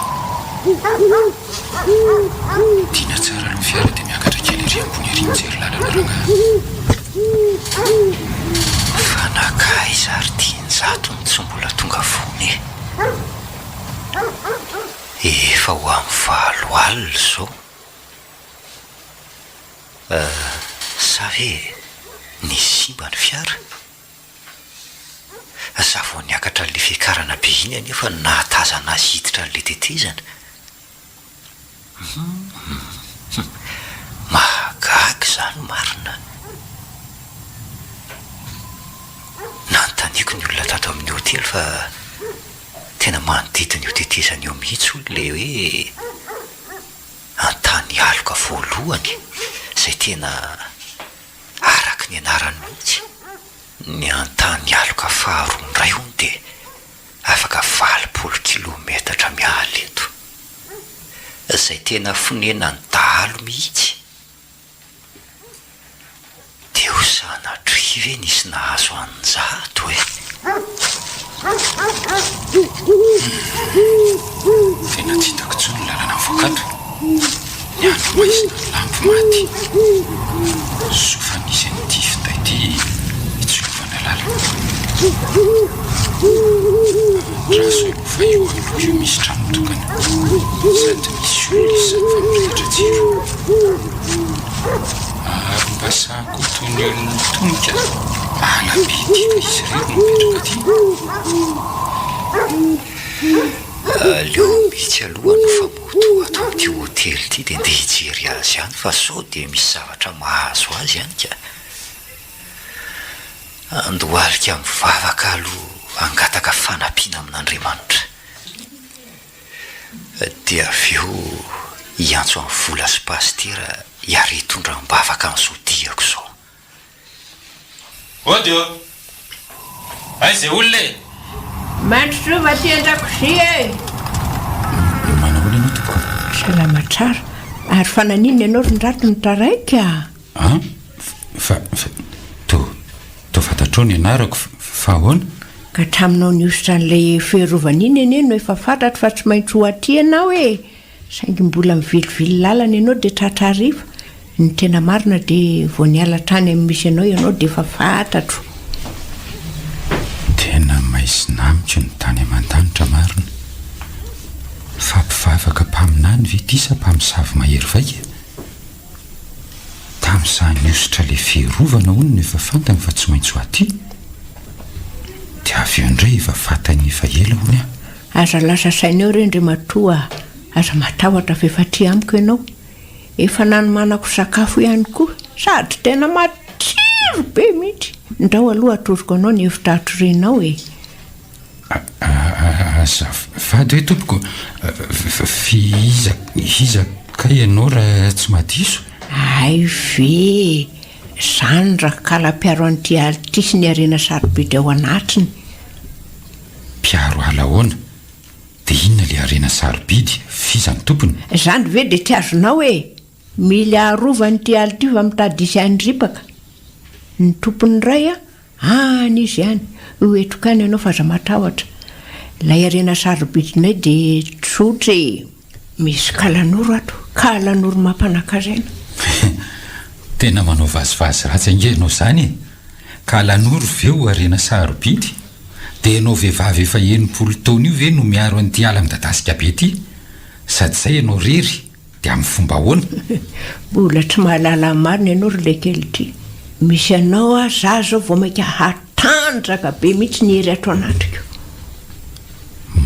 Tiana tsara aloha ny fiara dia miakatra kely ery ambony ery mijery lalana rangahy. Fa naka aiza ary ty Njato no tsy mbola tonga fony e? Efa ho amin'ny valo alina izao. Euh, sa ve nisy simba ny fiara? Za vao niakatra an'ilay fiakarana be iny anefa no nahatazana azy hiditra an'ilay tetezana. Hum, mahagaga izany marina. Nanontaniako ny olona tato amin'ny hotely fa tena manodidina io tetezana io mihitsy hono ilay hoe Antany aloka voalohany izay tena araka ny anarany mihitsy. Ny Antany aloka faharoa indray hono dia afaka 80 kilometatra miala eto. Izay tena fonenan'ny dahalo mihitsy. Dia ho sanatria ve nisy nahazo an'Njato e? Tena tsy hitako intsony ny lalana mivoaka ato. Ny andro maizina ny lampy maty. Soa fa nisy an'ity finday ity hitsilovana lalana. Andraso aloha fa io aloha io misy trano tokana. Sady misy olona izy izany fa mirehitra jiro. Ary mba sahy koa toy ny olona mitonika. Ala be ity ka izy irery no mipetraka aty. Aleo mihitsy aloha hanofa moto ato amin'ity hotely ity dia ndeha hijery azy any fa sao dia misy zavatra mahazo azy any ka. Andohalika mivavaka aloha hangataka fanampiana amin'Andriamanitra. Dia avy eo hiantso an'i Vola sy Pasitera hiara-hitondra am-bavaka an'izao diako izao. Ody ô! Aiza e olona e? Mandrosoa aty an-dakozia e! Manahoana ianao tompoko? Salama tsara. Ary fa naninona ianao ry Ndrato no taraiky a? An? Fa, fa, toa, toa fantatrao ny anarako, fa ahoana? Ka hatraminao nihosotra an'ilay fiarovana iny anie no efa fantatro fa tsy maintsy ho aty ianao e! Saingy mbola mivilivily lalana ianao dia tratra hariva. Ny tena marina dia vao niala hatrany amin'ny misy anao ianao dia efa fantatro. Tena maizina amiko ny tany aman-danitra marina. Fa mpivavaka mpaminany ve ity sa mpamosavy mahery vaika? Tamin'izaho nihosotra ilay fiarovana hono no efa fantany fa tsy maintsy ho aty. Dia avy eo indray efa fantany efa ela hono aho. Aza lasa saina eo re Ndriamatoa a! Aza matahotra fa efa aty amiko ianao. Efa nanomanako sakafo ihany koa sady tena matsiro be mihitsy. Ndao aloha atoroko anao ny hevitra hatorianao e. Azafady hoe tompoko, f'iza iza kay ianao raha tsy mahadiso? Hay ve! Izany rakala mpiaro an'ity ala ity sy ny harena sarobidy ao anatiny. Mpiaro ala ahoana? Dia inona ilay harena sarobidy? F'iza no tompony? Izany ve dia tsy azonao e! Mila arovana ity ala ity fa mitady hisy hanripaka. Ny tompony iray an, any izy any. Ho entiko any ianao fa aza matahotra. Ilay harena sarobidinay dia tsotra e! Misy kalanoro ato, kalanoro mampanakarena. Tena manao vazivazy ratsy ange ianao izany e! Kalanoro ve ho harena sarobidy? Dia ianao vehivavy efa 60 taona io ve no miaro an'ity ala midadasika be ity? Sady izay ianao irery, dia amin'ny fomba ahoana? Mbola tsy mahalala ny marina ianao ry lekely ity. Misy anao aho, za zao vao mainka hatanjaka be mihitsy ny hery ato anatiko.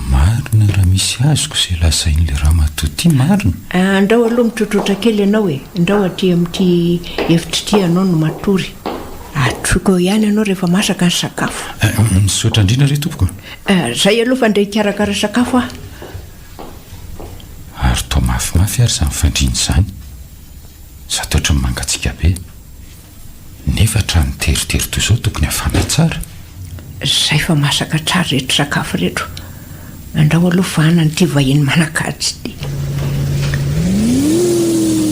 Marina raha misy azoko izay lazain'ilay ramatoa ity marina. Andrao aloha mitrotrotra kely ianao e! Andrao aty amin'ity efitra ity ianao no matory. Atroiko eo ihany ianao rehefa masaka ny sakafo. Misaotra indrindra re tompoko. Izay aloha fa andeha hikarakara sakafo aho. Ary toa mafimafy ary izany fandriana izany. Sady ohatran'ny mangatsiaka be. Nefa trano teritery toy izao tokony hafana tsara. Zay fa masaka tsara ireto sakafo ireto. Andrao aloha vahana an'ity vahiny manan-kaja ity.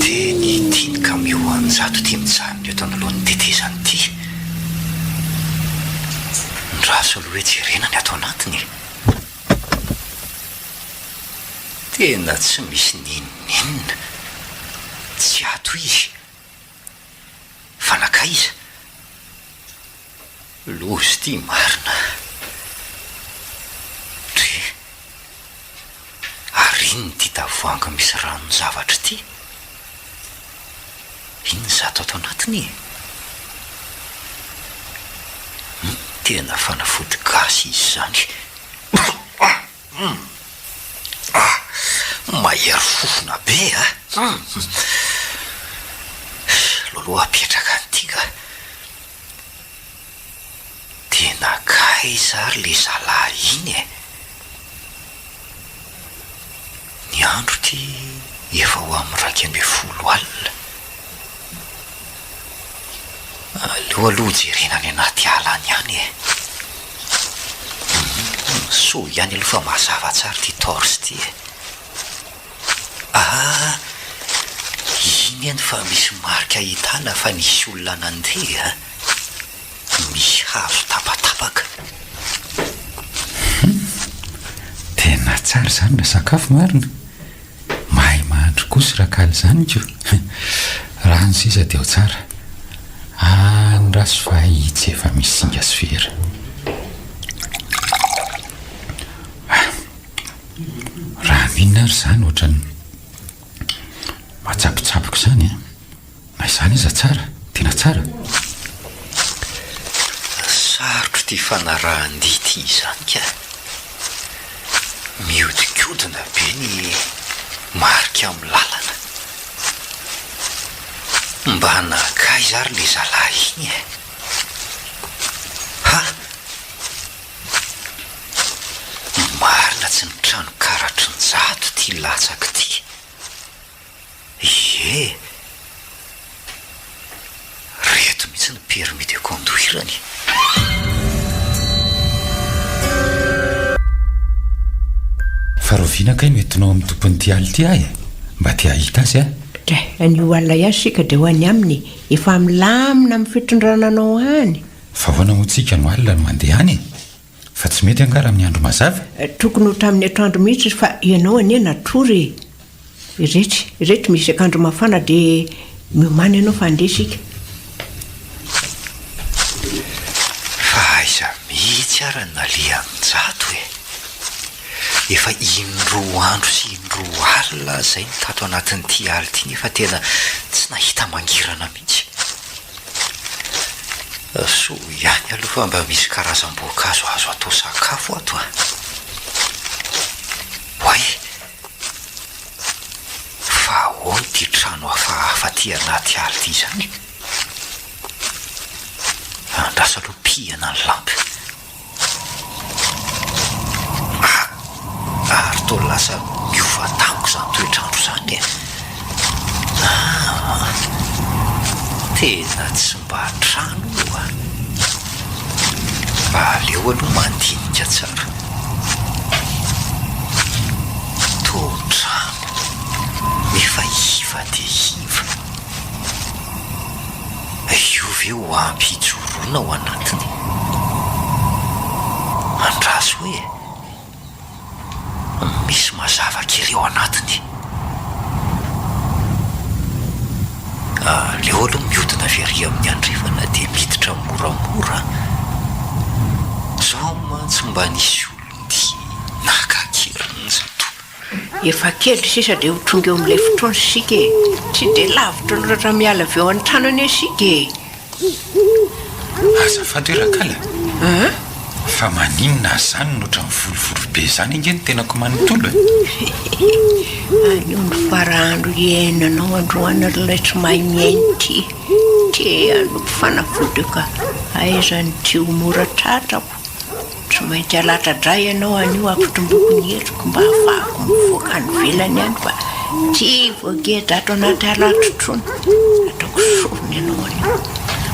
Dia ny ity ny kamio anjato ity mijanona eto anoloan'ny tetezana ity. Ndraso aloha hoe jerena ny ato anatiny e. Tena tsy misy n'inon'inona. Tsy ato izy. Fa nankaiza? Loza ity marina. Dry. Ary inona ity tavoahangy misy ranon-javatra ity? Inona izato ato anatiny e? Hum, tena fanafody gasy izy izany. Hum. Ah! Mahery fofona be a! Hum. Loloha apetraka an'ity ka. Dia nankaiza ary le zalahy iny e? Ny andro ity efa ho amin'ny 11 alina. Aleo aloha jerena any anaty ala any ihany e. Soa ihany aloha fa mazava tsara ity torche ity e. Ah, iny anie fa misy marika ahitana fa nisy olona nandeha a. Misy hazo tapatapaka. Hum, tena tsara izany raha sakafo marina. Mahay mahandro kosa rakaly izany ko! Rano sisa dia ao tsara. Andraso fa itsy efa misy singa sy vera. Ah! Rano inona ary izany ohatran'ny matsapotsapoka izany an! Na izany aza tsara, tena tsara. Sarotro ity fanarahan-dia ity izany ka. Mihodinkodina be ny marika amin'ny lalana. Mba nankaiza ary ilay zalahy iny e? Ha! Marina tsy ny trano karatry ny Njato ity latsaka ity. Ie! Reto mihitsy ny permis de conduire-ny. Fa rahoviana kay no entinao amin'ny tompon'ity ala ity aho e? Mba te hahita azy aho. Dray, anio alina ihany isika dia ho any aminy e. Efa milamina amin'ny fitondrana anao any. Fa ahoana moa tsika no alina no mandeha any e? Fa tsy mety angaha raha amin'ny andro mazava? Tokony ho tamin'ny atoandro mihitsy fa ianao anie natory e! Iretsy, ireto misy akanjo mafana dia miomàna ianao fa handeha isika. Fa aiza mihitsy ara ny nalehan'i Njato e! Efa indroa andro sy indroa alina aho izay no tato anatin'ity ala ity nefa tena tsy nahita mangirana mihitsy. Soa ihany aloha fa mba misy karazam-boankazo azo atao sakafo ato a! Oay! Ahoana ity trano hafahafa aty anaty ala ity izany? Andraso aloha pihana ny lampy. Ah! Ary toa lasa miova tampoka izany toetr'andro izany e! Ah! Tena tsy mba trano io a! Aleo aloha mandinika tsara. Toa trano nefa iva dia iva. Io ve ho ampy hijoroana ao anatiny? Andraso e! Misy mazava kely ao anatiny. Aleo aloha mihodina avy ary amin'ny andrefana dia miditra moramora. Izao mantsy mba nisy olon-dia naka an-keriny ny zatovo. Efa kely sisa dia ho tonga eo amin'ilay fotoana isika e! Tsy dia lavitra loatra miala avy eo an-trano anie isika e! Azafady hoe Rakala a! Fa maninona aza izany no ohatran'ny volovolo be izany ange ny tenako manontolo e! Anio ny fara andro hiainanao androany ry ilay tsy mahay mihaino ity. Te hanopy fanafody io ka aiza ny tsy ho mora tratrako. Tsy maintsy halatra-drà ianao anio hampitomboko ny heriko mba hahafahako mivoaka any ivelany any fa tsy voageja ato anaty ala ato intsony. Ataoko sorona ianao anio.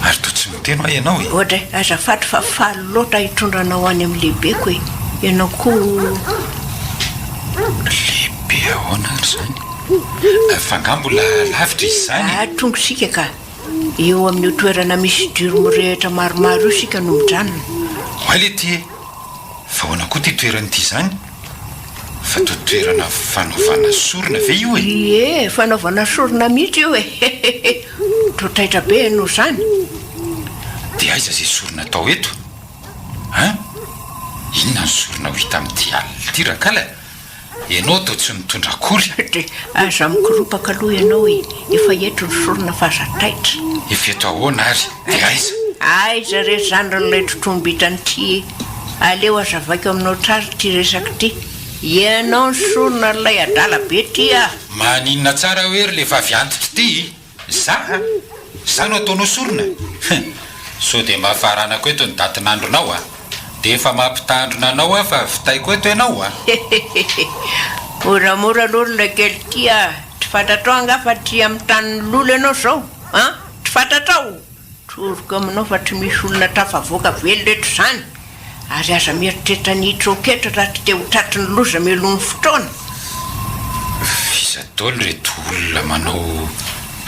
Ary toa tsy miteny hoa ianao e? Oadray, azafady fa faly loatra hitondra anao any amin'ny lehibeko e! Ianao koa. Lehibe ahoana ary izany? Fa angaha mbola lavitra izy izany e? Ah, tonga isika ka! Eo amin'io toerana misy jiro mirehitra maromaro io isika no mijanona. Oay letia e! Fa ahoana koa ity toerana ity izany? Fa toa toerana fanaovana sorona ve io e? Ie, fanaovana sorona mihitsy io e! Toa taitra be ianao izany. Dia aiza izay sorona atao eto? An? Inona ny sorona ho hita amin'ity alina ity rakala e? Ianao toa tsy mitondra akory. Dia aza mikoropaka aloha ianao e! Efa eto ny sorona fa aza taitra. Efa eto ahoana ary? Dia aiza? Aiza re izany ry ilay totombitany ity e! Aleo hazavaiko aminao tsara ity resaka ity. Ianao ny sorona ry ilay adala be ity a! Maninona tsara hoe ry ilay vavy antitra ity? Za? Za no ataonao sorona? Hum! Sao dia mba faranako eto ny datin'andronao a! Dia efa mampitandrina anao aho fa vitaiko eto ianao a! Hehehehe! Moramora aloha ry ilay kely ity a! Tsy fantatrao angaha fa aty amin'ny tanin'ny lolo ianao izao an? Tsy fantatrao? Tsoriko aminao fa tsy misy olona tafavoaka velona eto izany! Ary aza mieritreritra ny hitsoaka eto raha tsy te ho tratry ny loza mialoha ny fotoana. F'iza daholo ireto olona manao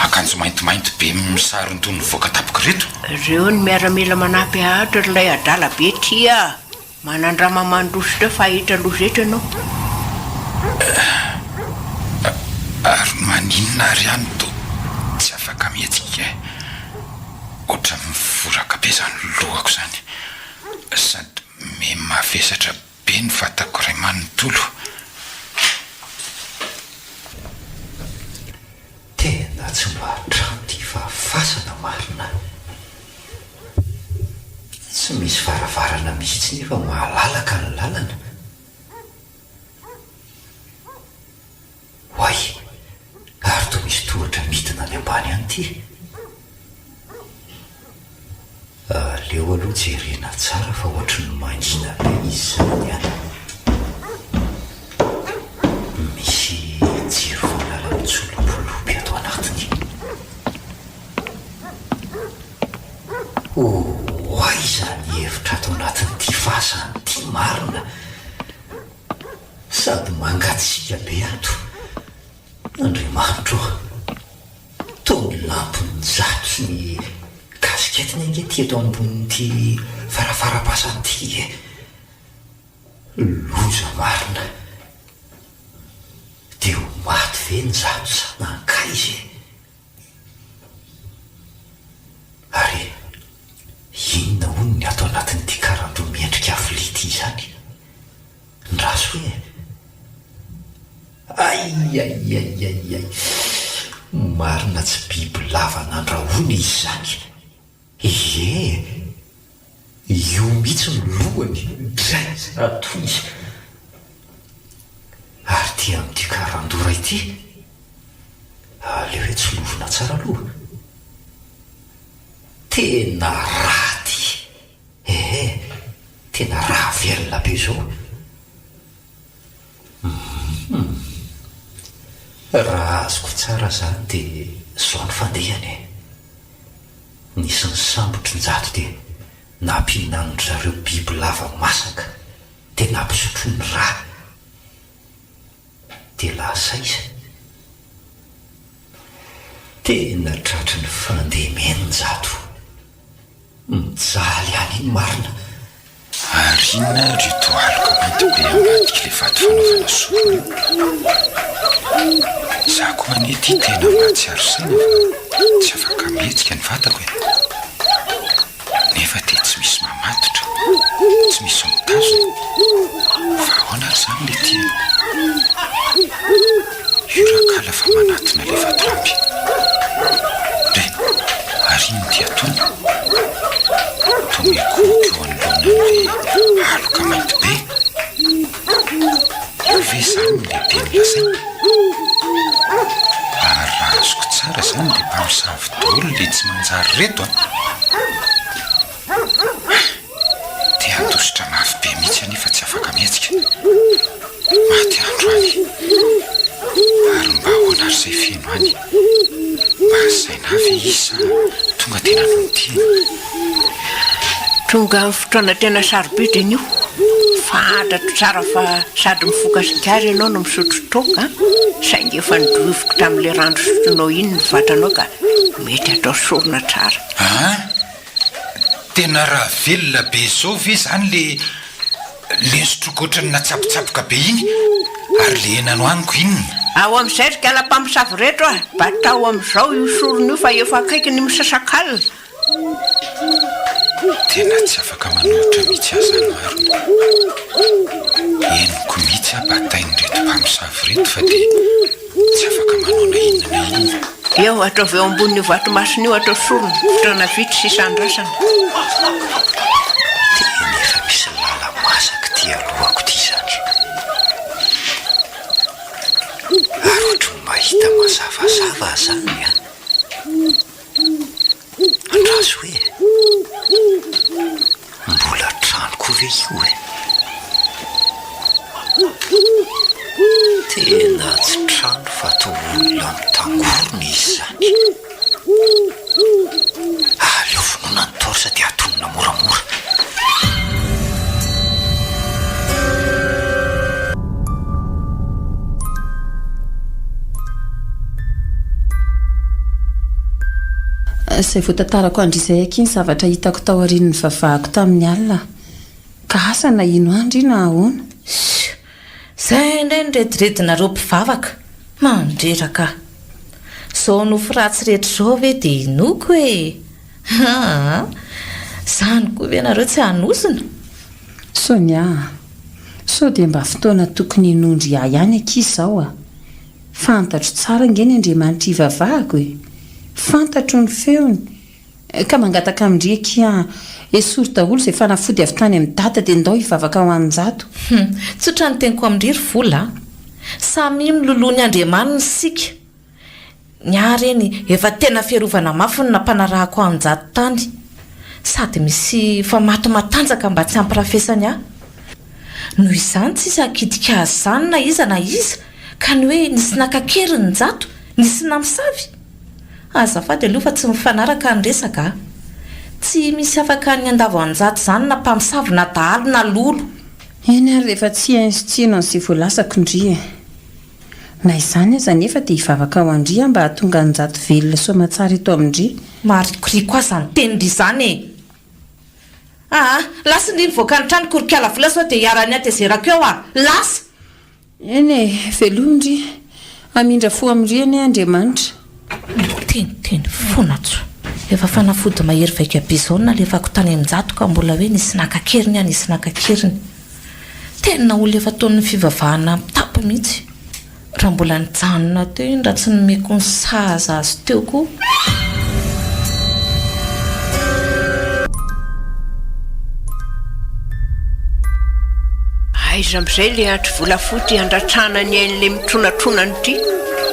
akanjo maintimainty be misaron-doha nivoaka tampoka ireto? Ireo ny miaramila manampy ahy ato ry ilay adala be ty a! Manandrama mandositra eo fa hahita loza eto ianao. Ary maninona ary aho no toa tsy afaka mihetsika e? Ohatran'ny mivoraka be izany lohako izany. Sady miha-mavesatra be ny vatako iray manontolo. Tena tsy mba trano ity fa fasana marina. Tsy misy varavarana mihitsy nefa malalaka ny lalana. Oay! Ary toa misy tohatra midina any ambany any ity. Aleo aloha jerena tsara fa ohatry ny mangina be izy izany an! Misy jiro fanala mitsolopolopy ato anatiny. Oay izany hevitra ato anatin'ity fasana ity marina! Sady mangatsiaka be ato. Andriamanitro ô! Toa ny lampin-jato sy ny kasiketiny ange ity eto ambonin'ity farafara-pasana ity e! Loza marina! Dia ho maty ve ny zato sa nankaiza e? Ary inona hono ny ato anatin'ity karandoha miendrika vilia ity izany? Ndraso hoe e! Aiaiaiaiai! Marina tsy bibilava nandrahoina izy izany! Ie! Io mihitsy no lohany! Dray atoy! Ary ity amin'ity karandora ity? Aleo hoe tsilovina tsara aloha. Tena raha ty ehe, tena raha velona be zao. Humm. Raha azoko tsara zany de zao ny fandehany e. Nisy nisambotry Njato de nampihinanin-dry zareo bibilava masaka de nampisotroiny rà. Dia lasa aiza? Tena tratry ny fandemena Njato. Mijaly any iny marina. Ary inona ary io toa aloka mainty be ambadik'ilay vato fanaovana sorona io? Izaho koa anie ity tena mahatsiaro saina fa tsy afaka mihetsika ny vatako e. Nefa dia tsy misy mamatotra, tsy misy mitazona. Fa ahoana ary izany ilay ity e? Io rakala fa manatona ilay vatolampy. Ndry, ary inona ity ataony? Toa mikohoka eo anoloanan'ilay aloka mainty be. Io ve izany no lehibe nolazainy? Ary raha azoko tsara izany dia mpamosavy daholo ilay tsy manjary ireto an! Te handositra mafy be mihitsy anefa tsy afaka mihetsika. Maty andro any. Ary mba ahoana ary izay feno any? Mba asaina ahy ve izy sa tonga dia nanao ny tiany? Tonga amin'ny fotoana tena sarobidy anio. Fantatro tsara fa sady mifoka sigara ianao no misotro toaka, saingy efa nodioviko tamin'ilay rano sotroinao iny ny vatanao ka mety hatao sorona tsara. An! Tena raha velona be zao ve zany le le nisotroiko ohatran'ny natsapotsapoka be iny ary le hena nohaniko inona? Ao amin'izay ry kala mpamosavy reto a! Batao amin'izao io sorona io fa efa akaiky ny misasakalina. Tena tsy afaka manohitra mihitsy aho zany marina. Henoko mihitsy aho batain'ireto mpamosavy ireto fa dia tsy afaka manao na inona na inona. Eo, ataovy eo ambonin'io vato masina io atao sorona, fotoana vitsy sisa andrasana. Tena efa misy lala-masaka ity alohako ity izany. Ary ohatry ny mahita mazavazava aho izany an! Andraso e! Mbola trano koa ve io e? Tena tsy trano fa toa olona mitangorona izy izany. Aleo vonoina ny torche dia atonina moramora. Izay voatantarako andry izay akia ny zavatra hitako tao aorian'ny nivavahako tamin'ny alina ka asa na hino andry na ahoana. Sia! Izay indray ny rediredinareo mpivavaka! Mandreraka ahy! Izao nofy ratsy rehetra izao ve dia inoako e! Aa! Izany koa ve nareo tsy hanozona? Sonia a! Sao dia mba fotoana tokony hinoan-dry ahy ihany akia izao a! Fantatro tsara ange ny Andriamanitra ivavahako e! Fantatro ny feony! Ka mangataka amin-dry akia a! Esory daholo izay fanafody avy tany amin'i Dada dia ndao hivavaka ho an'i Njato. Hum! Tsotra ny teniko amin-dry ry Vola a! Samia miloloha ny Andriamaniny isika! Ny ahy reny efa tena fiarovana mafy no nampanarahako an'i Njato tany. Sady misy famato matanjaka mba tsy hampirafesany ahy. Noho izany tsisy hakitika azy izany na iza na iza ka ny hoe nisy naka an-keriny Njato, nisy namosavy? Azafady aloha fa tsy mifanaraka ny resaka a! Tsy misy afaka ny handavo an'i Njato izany na mpamosavy na dahalo na lolo. Eny ary rehefa tsy hainy sy tsy heno an'izay voalazako ndry e! Na izany aza anefa dia hivavaka ho an-dry aho mba hahatonga an'i Njato velona soamatsara eto amin-dry. Maharikoriko ahy izany tenin-dry izany e! Aa! Lasa ndry nivoaka ny trano korikala vola sao dia hiharan'ny hatezerako eo aho! Lasa! Eny e! Veloma ndry! Hamindra fo amin-dry anie Andriamanitra. Miteniteny foana tso! Efa fanafody mahery vaika be izao no nalefako tany amin'i Njato ka mbola hoe nisy naka an-keriny aho, nisy naka an-keriny. Tena olona efa ataon'ny fivavahana mitapy mihitsy. Raha mbola nijanona teo iny raha tsy nomeko ny sahaza azy teo koa. Aiza amin'izay ilay andry volafotsy handratrana ny ain'ilay mitronatronana ity?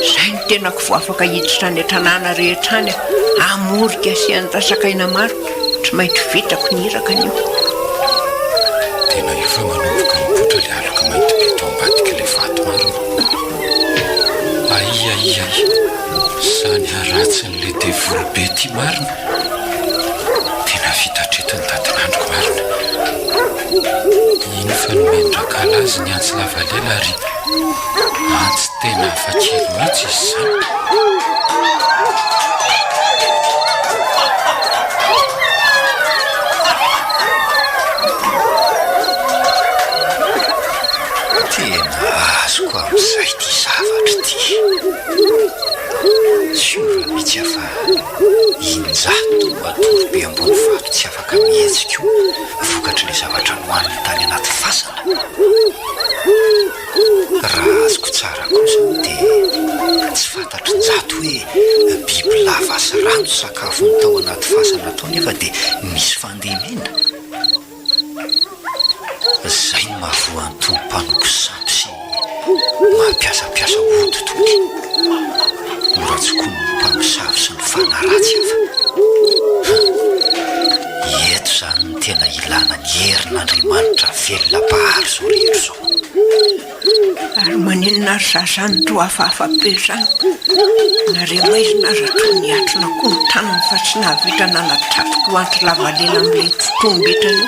Izay ny tenako vao afaka hiditra any an-tanàna rehetra any hamorika sy handatsaka aina maro. Tsy maintsy vitako ny iraka anio. Tena io fa manomboka mipoitra ilay aloka mainty be tao ambadik'ilay vato marina. Ay ay ay, izany haratsin'ilay devoly be ity marina. Tena vita hatreto ny datin'androko marina. Iny fa nomen-dRakala azy ny antsy lava lela ary antsy tena hafa kely mihitsy izy izany. Tena azoko amin'izay ity zavatra ity. Siora mihitsy aho fa injato matory be ambony vato tsy afaka mihetsika io vokatr'ilay zavatra nohaniny tany anaty fasana. Raha azoko tsara kosa dia tsy fantatr'i Njato hoe bibilava sy rano sakafony tao anaty fasana tao nefa dia nisy fandemena. Zay no mahavoa an'itony mpanompo sampy sy mampiasampiasa ody tony. Mora tsokonin'ny mpamosavy sy ny fanahy ratsy hafa. Hum. Eto izany no tena ilana ny herin'Andriamanitra velona mpahary izao rehetra izao. Ary maninona ary za zany toa hafahafa be zany? Na re maizina aza toa niatrona koa ny tanany fa tsy nahavita nanatratra io antsy lava lela amin'ilay totoam-bitra io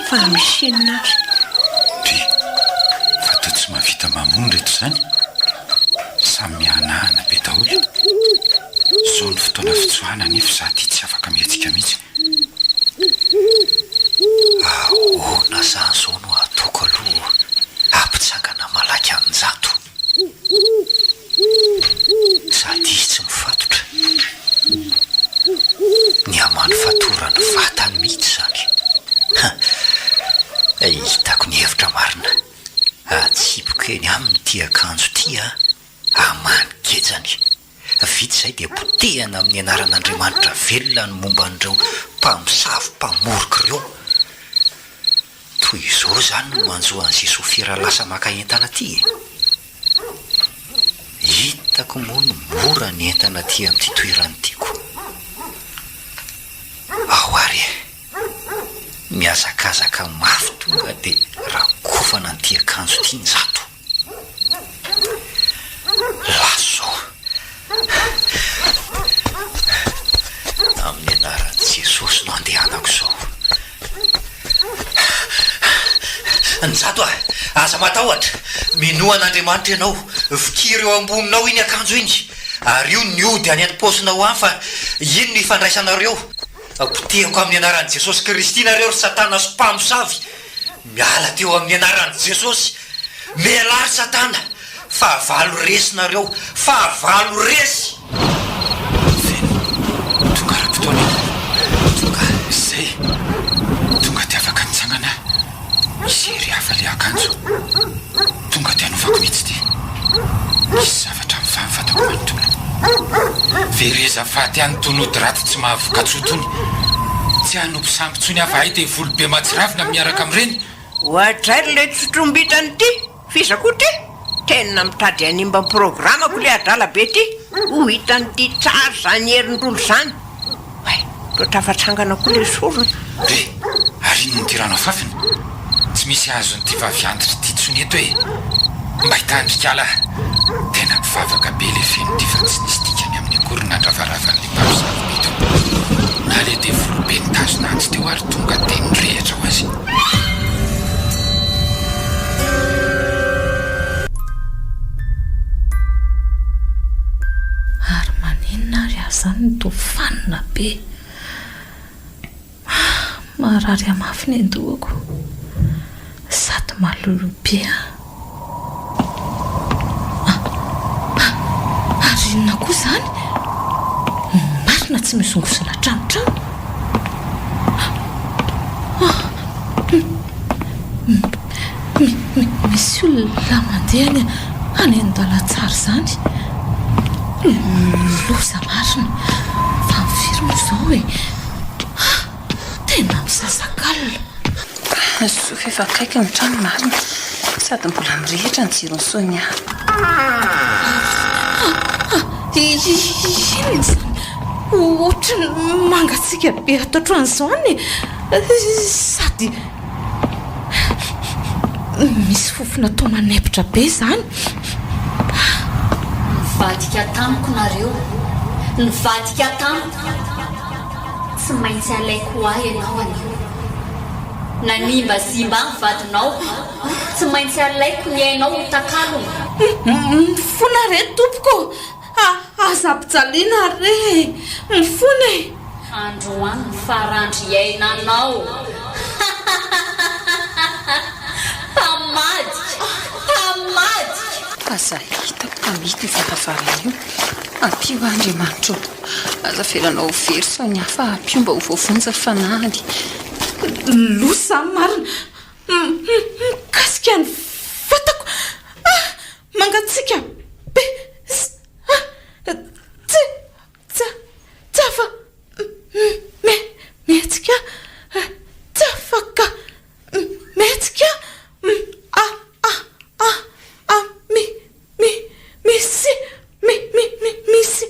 fa misy inona ary? Dry, fa toa tsy mahavita mamono reto izany? Samy mihanahana be daholo. Zao ny fotoana fitsoahana nefa za ty tsy afaka mihetsika mihitsy. Ahoana zany zao no ataoko aloha hampitsangana malaky an'Njato? Sady izy tsy mifatotra. Ny hamany fatoran'ny vatany mihitsy izany. Hitako ny hevitra marina. Atsipiko eny aminy ity akanjo ity an, hamany gejany. Vita izay dia potehana amin'ny anaran'Andriamanitra velona ny momba an'ireo mpamosavy mpamoriko ireo. Toy izao izany no manjo an'izay sofera lasa maka entana aty e! Hitako moa ny mora ny entana aty amin'ity toerana ity ko! Ao ary e! Mihazakazaka mafy tonga dia rakofana an'ity akanjo ity Njato. Lasa izao. Amin'ny anaran'i Jesosy no andehanako izao. Njato a! Aza matahotra! Minoa an'Andriamanitra ianao. Fikiro eo amboninao iny akanjo iny. Ary io ny ody any am-paosinao any fa iny no ifandraisanareo. Potehiko amin'ny anaran'i Jesosy Kristy nareo ry satana sy mpamosavy. Miala teo amin'ny anaran'i Jesosy. Mialà ry satana. Fahavalo resy nareo. Fahavalo resy! Feno. Tonga ara-potoana iny. Tonga. Izay. Tonga dia afaka nitsangana aho. Misy hery hafa ilay akanjo. Tonga dia anaovako mihitsy ity. Misy zavatra mivaha ny vatako manontolo. Vereza faty any itony ody ratsy tsy mahavoka-tsoa itony. Tsy hanompo sampy intsony aho fa hay devoly be mahatsiravina miaraka amin'ireny. Oadray ry ilay tsotrombitany ity! F'iza koa ity? Tena mitady hanimba ny programako ilay adala be ity! Ho hitan'ity tsara izany herin-drolo izany! Hay, toa tafatsangana koa ilay sorona. Re, ary inona ity rano afafiny? Tsy misy azon'ity vavy antitra ity intsony eto e! Mba hitandrika ala! Tena mpivavaka be ilay feno ity fa tsy nisy dikany aminy akory ny nandravarava an'ilay mpamosavy be teo. Na ilay devoly be nitazona antsy teo ary tonga dia nirehitra ho azy. Ary maninona ary aho izany no toa fanina be? Ah, marary ahy mafy ny an-dohako. Sady maloloha be aho. Ah, ah, ary inona koa izany? Marina tsy mihozongozona hatrany trano. Ah, misy olona mandeha any any an-dalantsara izany. Loza marina. Fa firy moa izao e? Ah, tena misasakalina. Soa fa efa akaiky ny trano marina. Sady mbola mirehitra ny jiron'i Sonia. Inona izany? Ohatry ny mangatsiaka be ato an-trano izany e! Sady misy fofona toa manempotra be izany. Nivadika tamiko nareo. Nivadika tamiko. Tsy maintsy alaiko ho ahy ianao anio. Nanimbazimba ahy ny vadinao. Tsy maintsy alaiko ny ainao ho takalony. Mifona re tompoko a! Aza ampijaliana re e! Mifona e! Androany ny farandro iainanao. Mpamadika! Mpamadika! Aza hitako fa mety io varavarana io. Ampio aho Andriamanitra ô. Aza avelanao ho very sao ny hafa ampio mba ho voavonjy ny fanahiny. Loza izany marina. Mikasika ny vatako. Ah! Mangatsiaka be. Ah! Tsy, tsy, tsy afa, me, mihetsika. Tsy afaka mihetsika. Ah, ah, ah, ah, mi, mi, misy, mi, mi, mi, misy,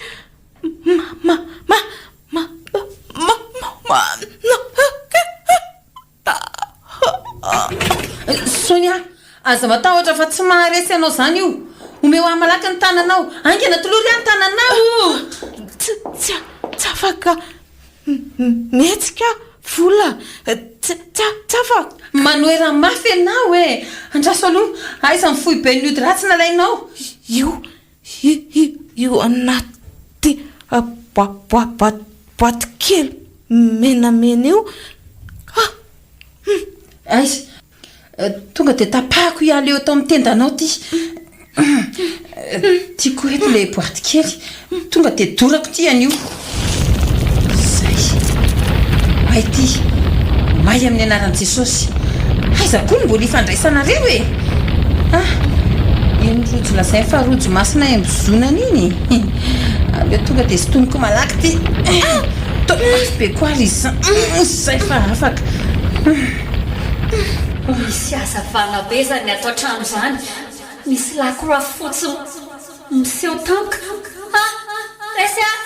ma, ma, ma, ma, ma, ma, ma, Sonia, aza matahotra fa tsy maharesy anao izany io. Omeo ahy malaky ny tananao. Haingana, tolory ahy ny tananao. Tsy, tsy, tsy afaka mihetsika Vola. Tsy, tsy, tsy afaka. Manohera mafy ianao e! Andraso aloha, aiza ny foiben'ny ody ratsy nalainao? Io, io, io, io anaty boa, boa, boaty kely menamena io. Ah! Hum! Aiza? Tonga dia tapahako hiala eo tao amin'ny tendanao ity. Tiako eto ilay boaty kely. Tonga dia dorako ity anio. Izay. May ity. May amin'ny anaran'i Jesosy. Aiza koa no mbola ifandraisanareo e? Ah! Iny rojo lazainy fa rojo masina embozonana iny e. Aleo tonga dia sintomiko malaky ity. Toa mafy be koa ary izany. Izay fa afaka. Misy hazavana be izany ato an-trano izany. Misy lakroa fotsy miseho tampoka. Ah! Resy aho!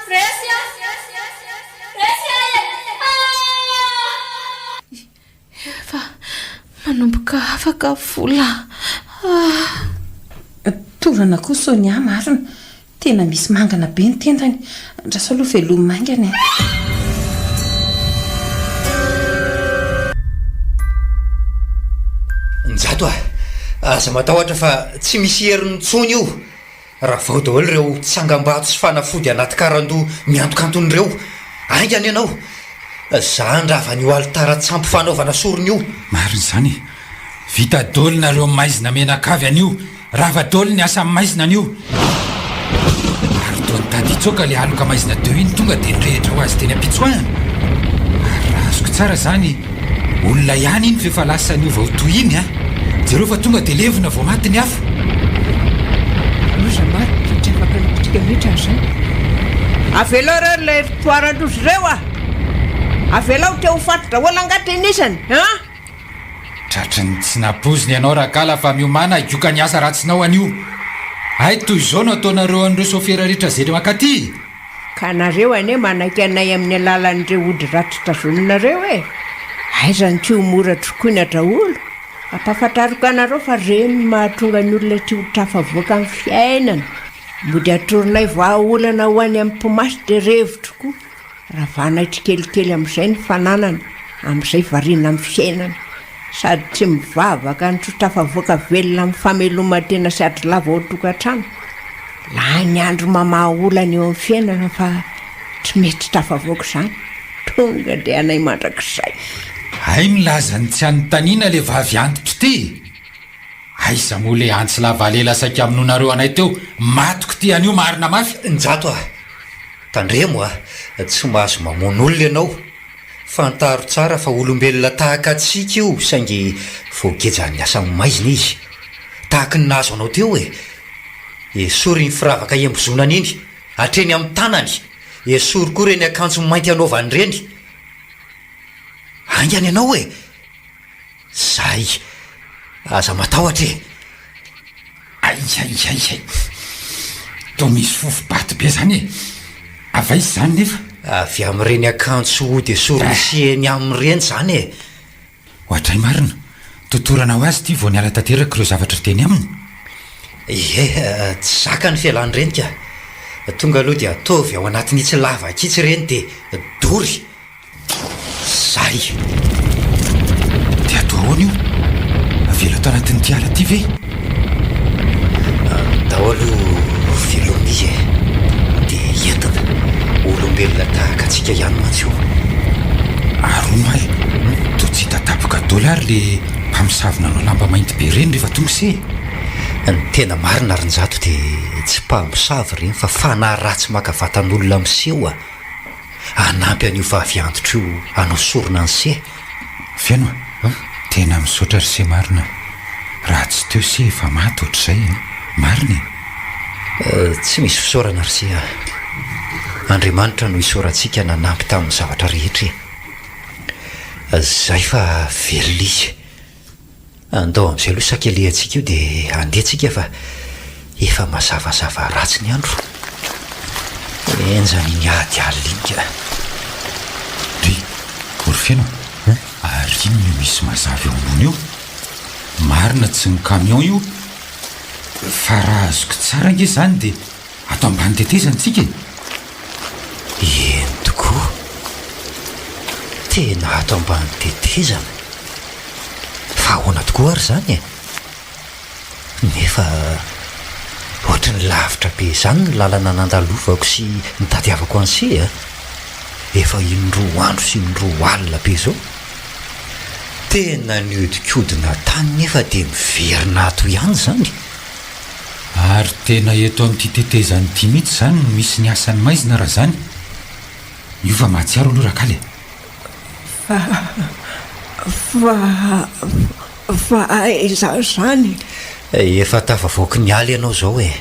Resy aho! Resy aho e! Ah! Efa manomboka afaka vola ah! Torana koa Sonia marina. Tena misy mangana be ny tendany. Andraso aloha velomy maingana e. Njato a! Aza matahotra fa tsy misy heriny intsony io. Ravao daholo ireo tsangambato sy fanafody anaty karandoha miantokantona ireo. Haingana ianao! Za handrava an'io alitara-tsampy fanaovana sorona io. Marina izany e! Vita daholo nareo maizina mianakavy anio! Rava daholo ny asa maizina anio! Ary toa nitady hitsoaka ilay aloka maizina teo iny tonga dia nirehitra ho azy teny am-pitsoahana. Ary raha azoko tsara izany, olona ihany iny f'efa lasa niova ho toy iny an! Jereo fa tonga dia levona vao maty ny afo. Loza marina fa tsy afaka nipitika mihitsy aho izany. Avelao ireo ilay ry toaran-drozy ireo ah! Avelao te ho faty daholo angaha tenisany an! Tratry ny tsy nampoizina ianao rakala fa miomàna higoka ny asa ratsinao anio. Hay toy izao no ataonareo an'ireo sôfera rehetra zay mankaty? Ka nareo anie manaiky anay amin'ny alalan'ireo ody ratsy tazominareo e! Aiza no tsy ho mora trokoina daholo? Ampahafantariko anareo fa reny no mahatonga ny olona tsy ho tafavoaka amin'ny fiainana. Mody atoronay vahaolana ho any amin'ny mpimasy dia revotro koa. Ravanay tsikelikely amin'izay ny fananana, amin'izay variana amin'ny fiainana. Sady tsy mivavaka no tsy ho tafavoaka velona amin'ny fameloman-tena sy ady lava ao an-tokantrano. Lany andro mamaha olana eo amin'ny fiainana fa tsy mety tafavoaka izany. Tonga dia anay mandrakizay. Hay milaza ny tsy anontaniana le vavy antitra ity e! Aiza moa le antsy lava lela saika hamonoanareo anay teo, matiko ty anio marina mafy. Njato a! Tandremo a! Tsy mahazo mamono olona ianao. Fantaro tsara fa olombelona tahaka antsika io saingy voagejan'ny asa maizina izy. Tahaky ny nahazo anao teo e! Esory iny firavaka iembozonany iny, hatreny amin'ny tanany! Esory koa ireny akanjo mainty anaovany ireny! Haingana ianao e! Zay! Aza matahotra e! Ay ay ay ay! Toa misy fofom-paty be izany e! Avy aiza izany nefa? Avy amin'ireny akanjo hody esorin'i se eny aminy ireny izany e! Oadray marina! Totorana ho azy ity vao niala tanteraka ireo zavatra teny aminy. Ie, tsy zaka ny fialan'ireny ka! Tonga aloha dia ataovy ao anatin'itsy lavaka itsy ireny dia dory! Zay! Dia atao ahoana io? Avela ato anatin'ity ala ity ve? Andao aloha veloma izy e! Dia entina. Olombelona tahaka antsika ihany mantsy io. Ary hono ahy, toa tsy hita tapoka daholo ary le mpamosavy nanao lamba mainty be ireny rehefa tonga se e! Ny tena marina ry Njato dia tsy mpamosavy ireny fa fanahy ratsy maka vatan'olona miseho a! Hanampy an'io vavy antitra io hanao sorona an'i se. Feno a! Tena misaotra ry se marina a! Raha tsy teo se efa maty ohatr'izay a! Marina e! Tsy misy fisaorana ry se a! Andriamanitra no isaorantsika nanampy tamin'ny zavatra rehetra e! Zay fa velona izy. Andao amin'izay aloha sakelihantsika io dia handeha tsika fa efa mazavazava ratsy ny andro. Henjana iny ady alina iny ka. Ry Orfeno a! Ary inona io misy mazava eo ambony io? Marina tsy ny camion io? Fa raha azoko tsara ange izany dia ato ambany tetezana tsika e! Eny tokoa! Tena ato ambany tetezana! Fa ahoana tokoa ary izany e? Nefa ohatry ny lavitra be izany ny lalana nandalovako sy nitadiavako an'i se a! Efa indroa andro sy indroa alina be izao. Tena nihodinkodina tany nefa dia miverina ato ihany izany. Ary tena eto amin'ity tetezana ity mihitsy izany no misy ny asan'ny maizina raha izany? Io fa mahatsiaro aloha Rakaly e! Fa, fa, fa aiza izany? Efa tafavoaky ny ala ianao izao e!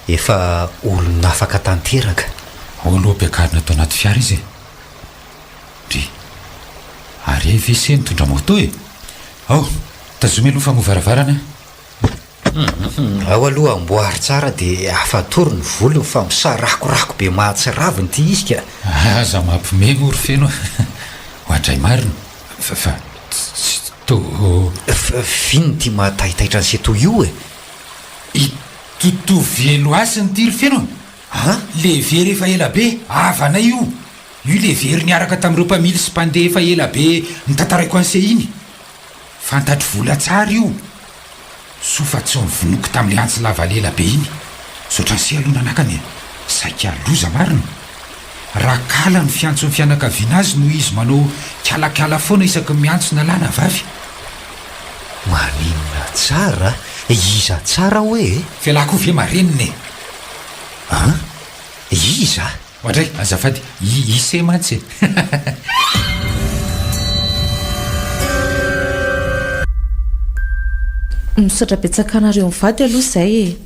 Efa olon'afaka tanteraka. Ao aloha ampiakarina ato anaty fiara izy e! Ndry! Ary hay ve se nitondra moto e? Ao, tazomy aloha fa moa varavarana. Ao aloha amboary tsara dia afatory ny volony fa misarakorako be mahatsiravina ity izy ka. Aza mampime moa ry Feno a! Oadray marina fa fa tsy to. F'inona ity mahataitaitra an'i Setoa io e? I Toto Velohasina ity ry Feno a! An? Le very efa ela be, havanay io! Io le very niaraka tamin'ireo mpamily sy mpandeha efa ela be notantaraiko an'i Se iny. Fantatro vola tsara io. Soa fa tsy novonoiko tamin'ilay antsy lava lela be iny. Misaotra an'se aloha nanakana e. Saika loza marina. Rakala no fiantson'ny fianakaviana azy noho izy manao kialakala foana isaky ny miantso na lahy na vavy. Maninona tsara? Iza tsara hoe e? F'elah koa ve marenina e? An? Iza? Oadray, azafady, i ise mantsy e! Misaotra betsaka anareo mivady aloha izay e!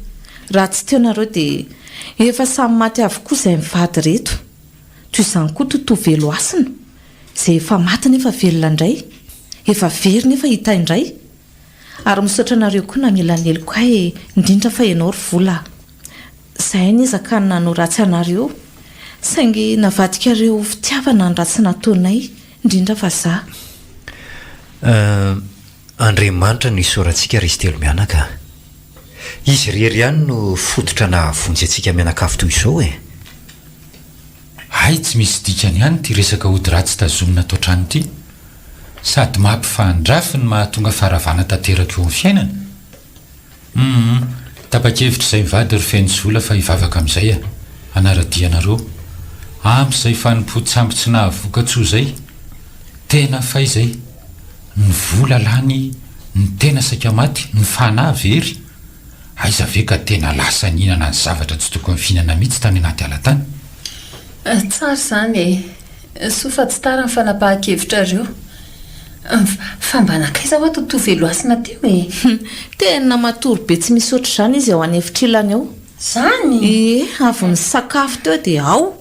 Raha tsy teo nareo dia efa samy maty avokoa izay mivady ireto. Toy izany koa Toto Velohasina, izay efa maty nefa velona indray, efa very nefa hita indray. Ary misaotra anareo koa namela ny heloka ahy e, indrindra fa ianao ry Vola a! Izahay niezaka ny nanao ratsy anareo, saingy navadikareo ho fitiavana ny ratsy nataonay, indrindra fa za. Euh, Andriamanitra no isaorantsika ry izy telomianaka a! Izy irery ihany no fototra nahavonjy antsika mianakavy toy izao e! Hay tsy misy dikany ihany ity resaka ody ratsy tazomina ato an-trano ity. Sady mampifandrafy no mahatonga faharavana tanteraka eo amin'ny fiainana. Humm, tapa-kevitra izay mivady ry Feno sy Vola fa hivavaka amin'izay a! Hanara-dia anareo. Ampy izay fanompoan-tsampy tsy nahavoka-tsoa izay. Tena fay izay. Ny vola lany, ny tena saika maty, ny fanahy very. Aiza ve ka tena lasa nihinana ny zavatra tsy tokony fihinana mihitsy tany anaty ala tany. Tsara izany e! Soa fa tsy tara ny fanapahan-kevitrareo. Fa mba nankaiza hoa Toto Velohasina teo e? Tena matory be tsy misy ohatr'izany izy ao an'efitrilany ao. Zany? Ie, avy nisakafo teo dia ao.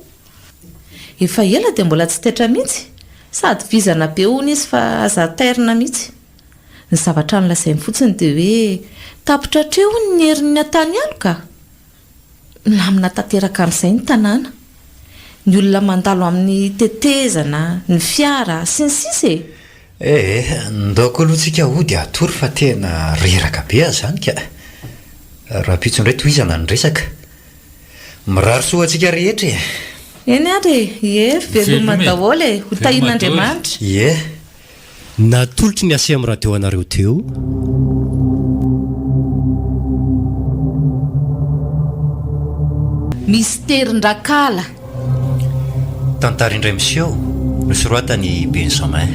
Efa ela dia mbola tsy taitra mihitsy. Sady vizana be hono izy fa aza tairina mihitsy. Ny zavatra nolazainy fotsiny dia hoe tapitra hatreo hono ny herin'ny an-tany aloka. Milamina tanteraka amin'izay ny tanàna. Ny olona mandalo amin'ny tetezana, ny fiara, sy ny sisa e! Eh, ndao koa aloha tsika hody hatory fa tena reraka be aho izany ka. Rahampitso indray tohizana ny resaka. Mirary soa ho antsika rehetra e! Eny ary e! Ie, veloma daholo e! Ho tahian'Andriamanitra! Ie! Natolotry ny ACM Radio anareo teo. Misterin-dRakala. Tantara indray miseho, nosoratan'i Benjamin.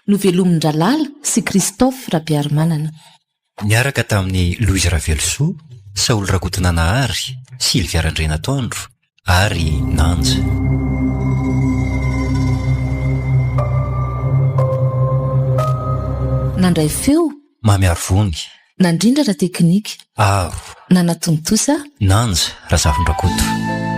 Novelomin-dRalala sy Christophe Rabearimanana. Niaraka tamin'i Louise Ravelosoa, Saholy Rakotonanahary, Sylvia Randrianatoandro ary Nanja. Nandray feo. Mamy Arivony. Nandrindra ara-teknika. Aro. Nanatontosa. Nanja Razafindrakoto.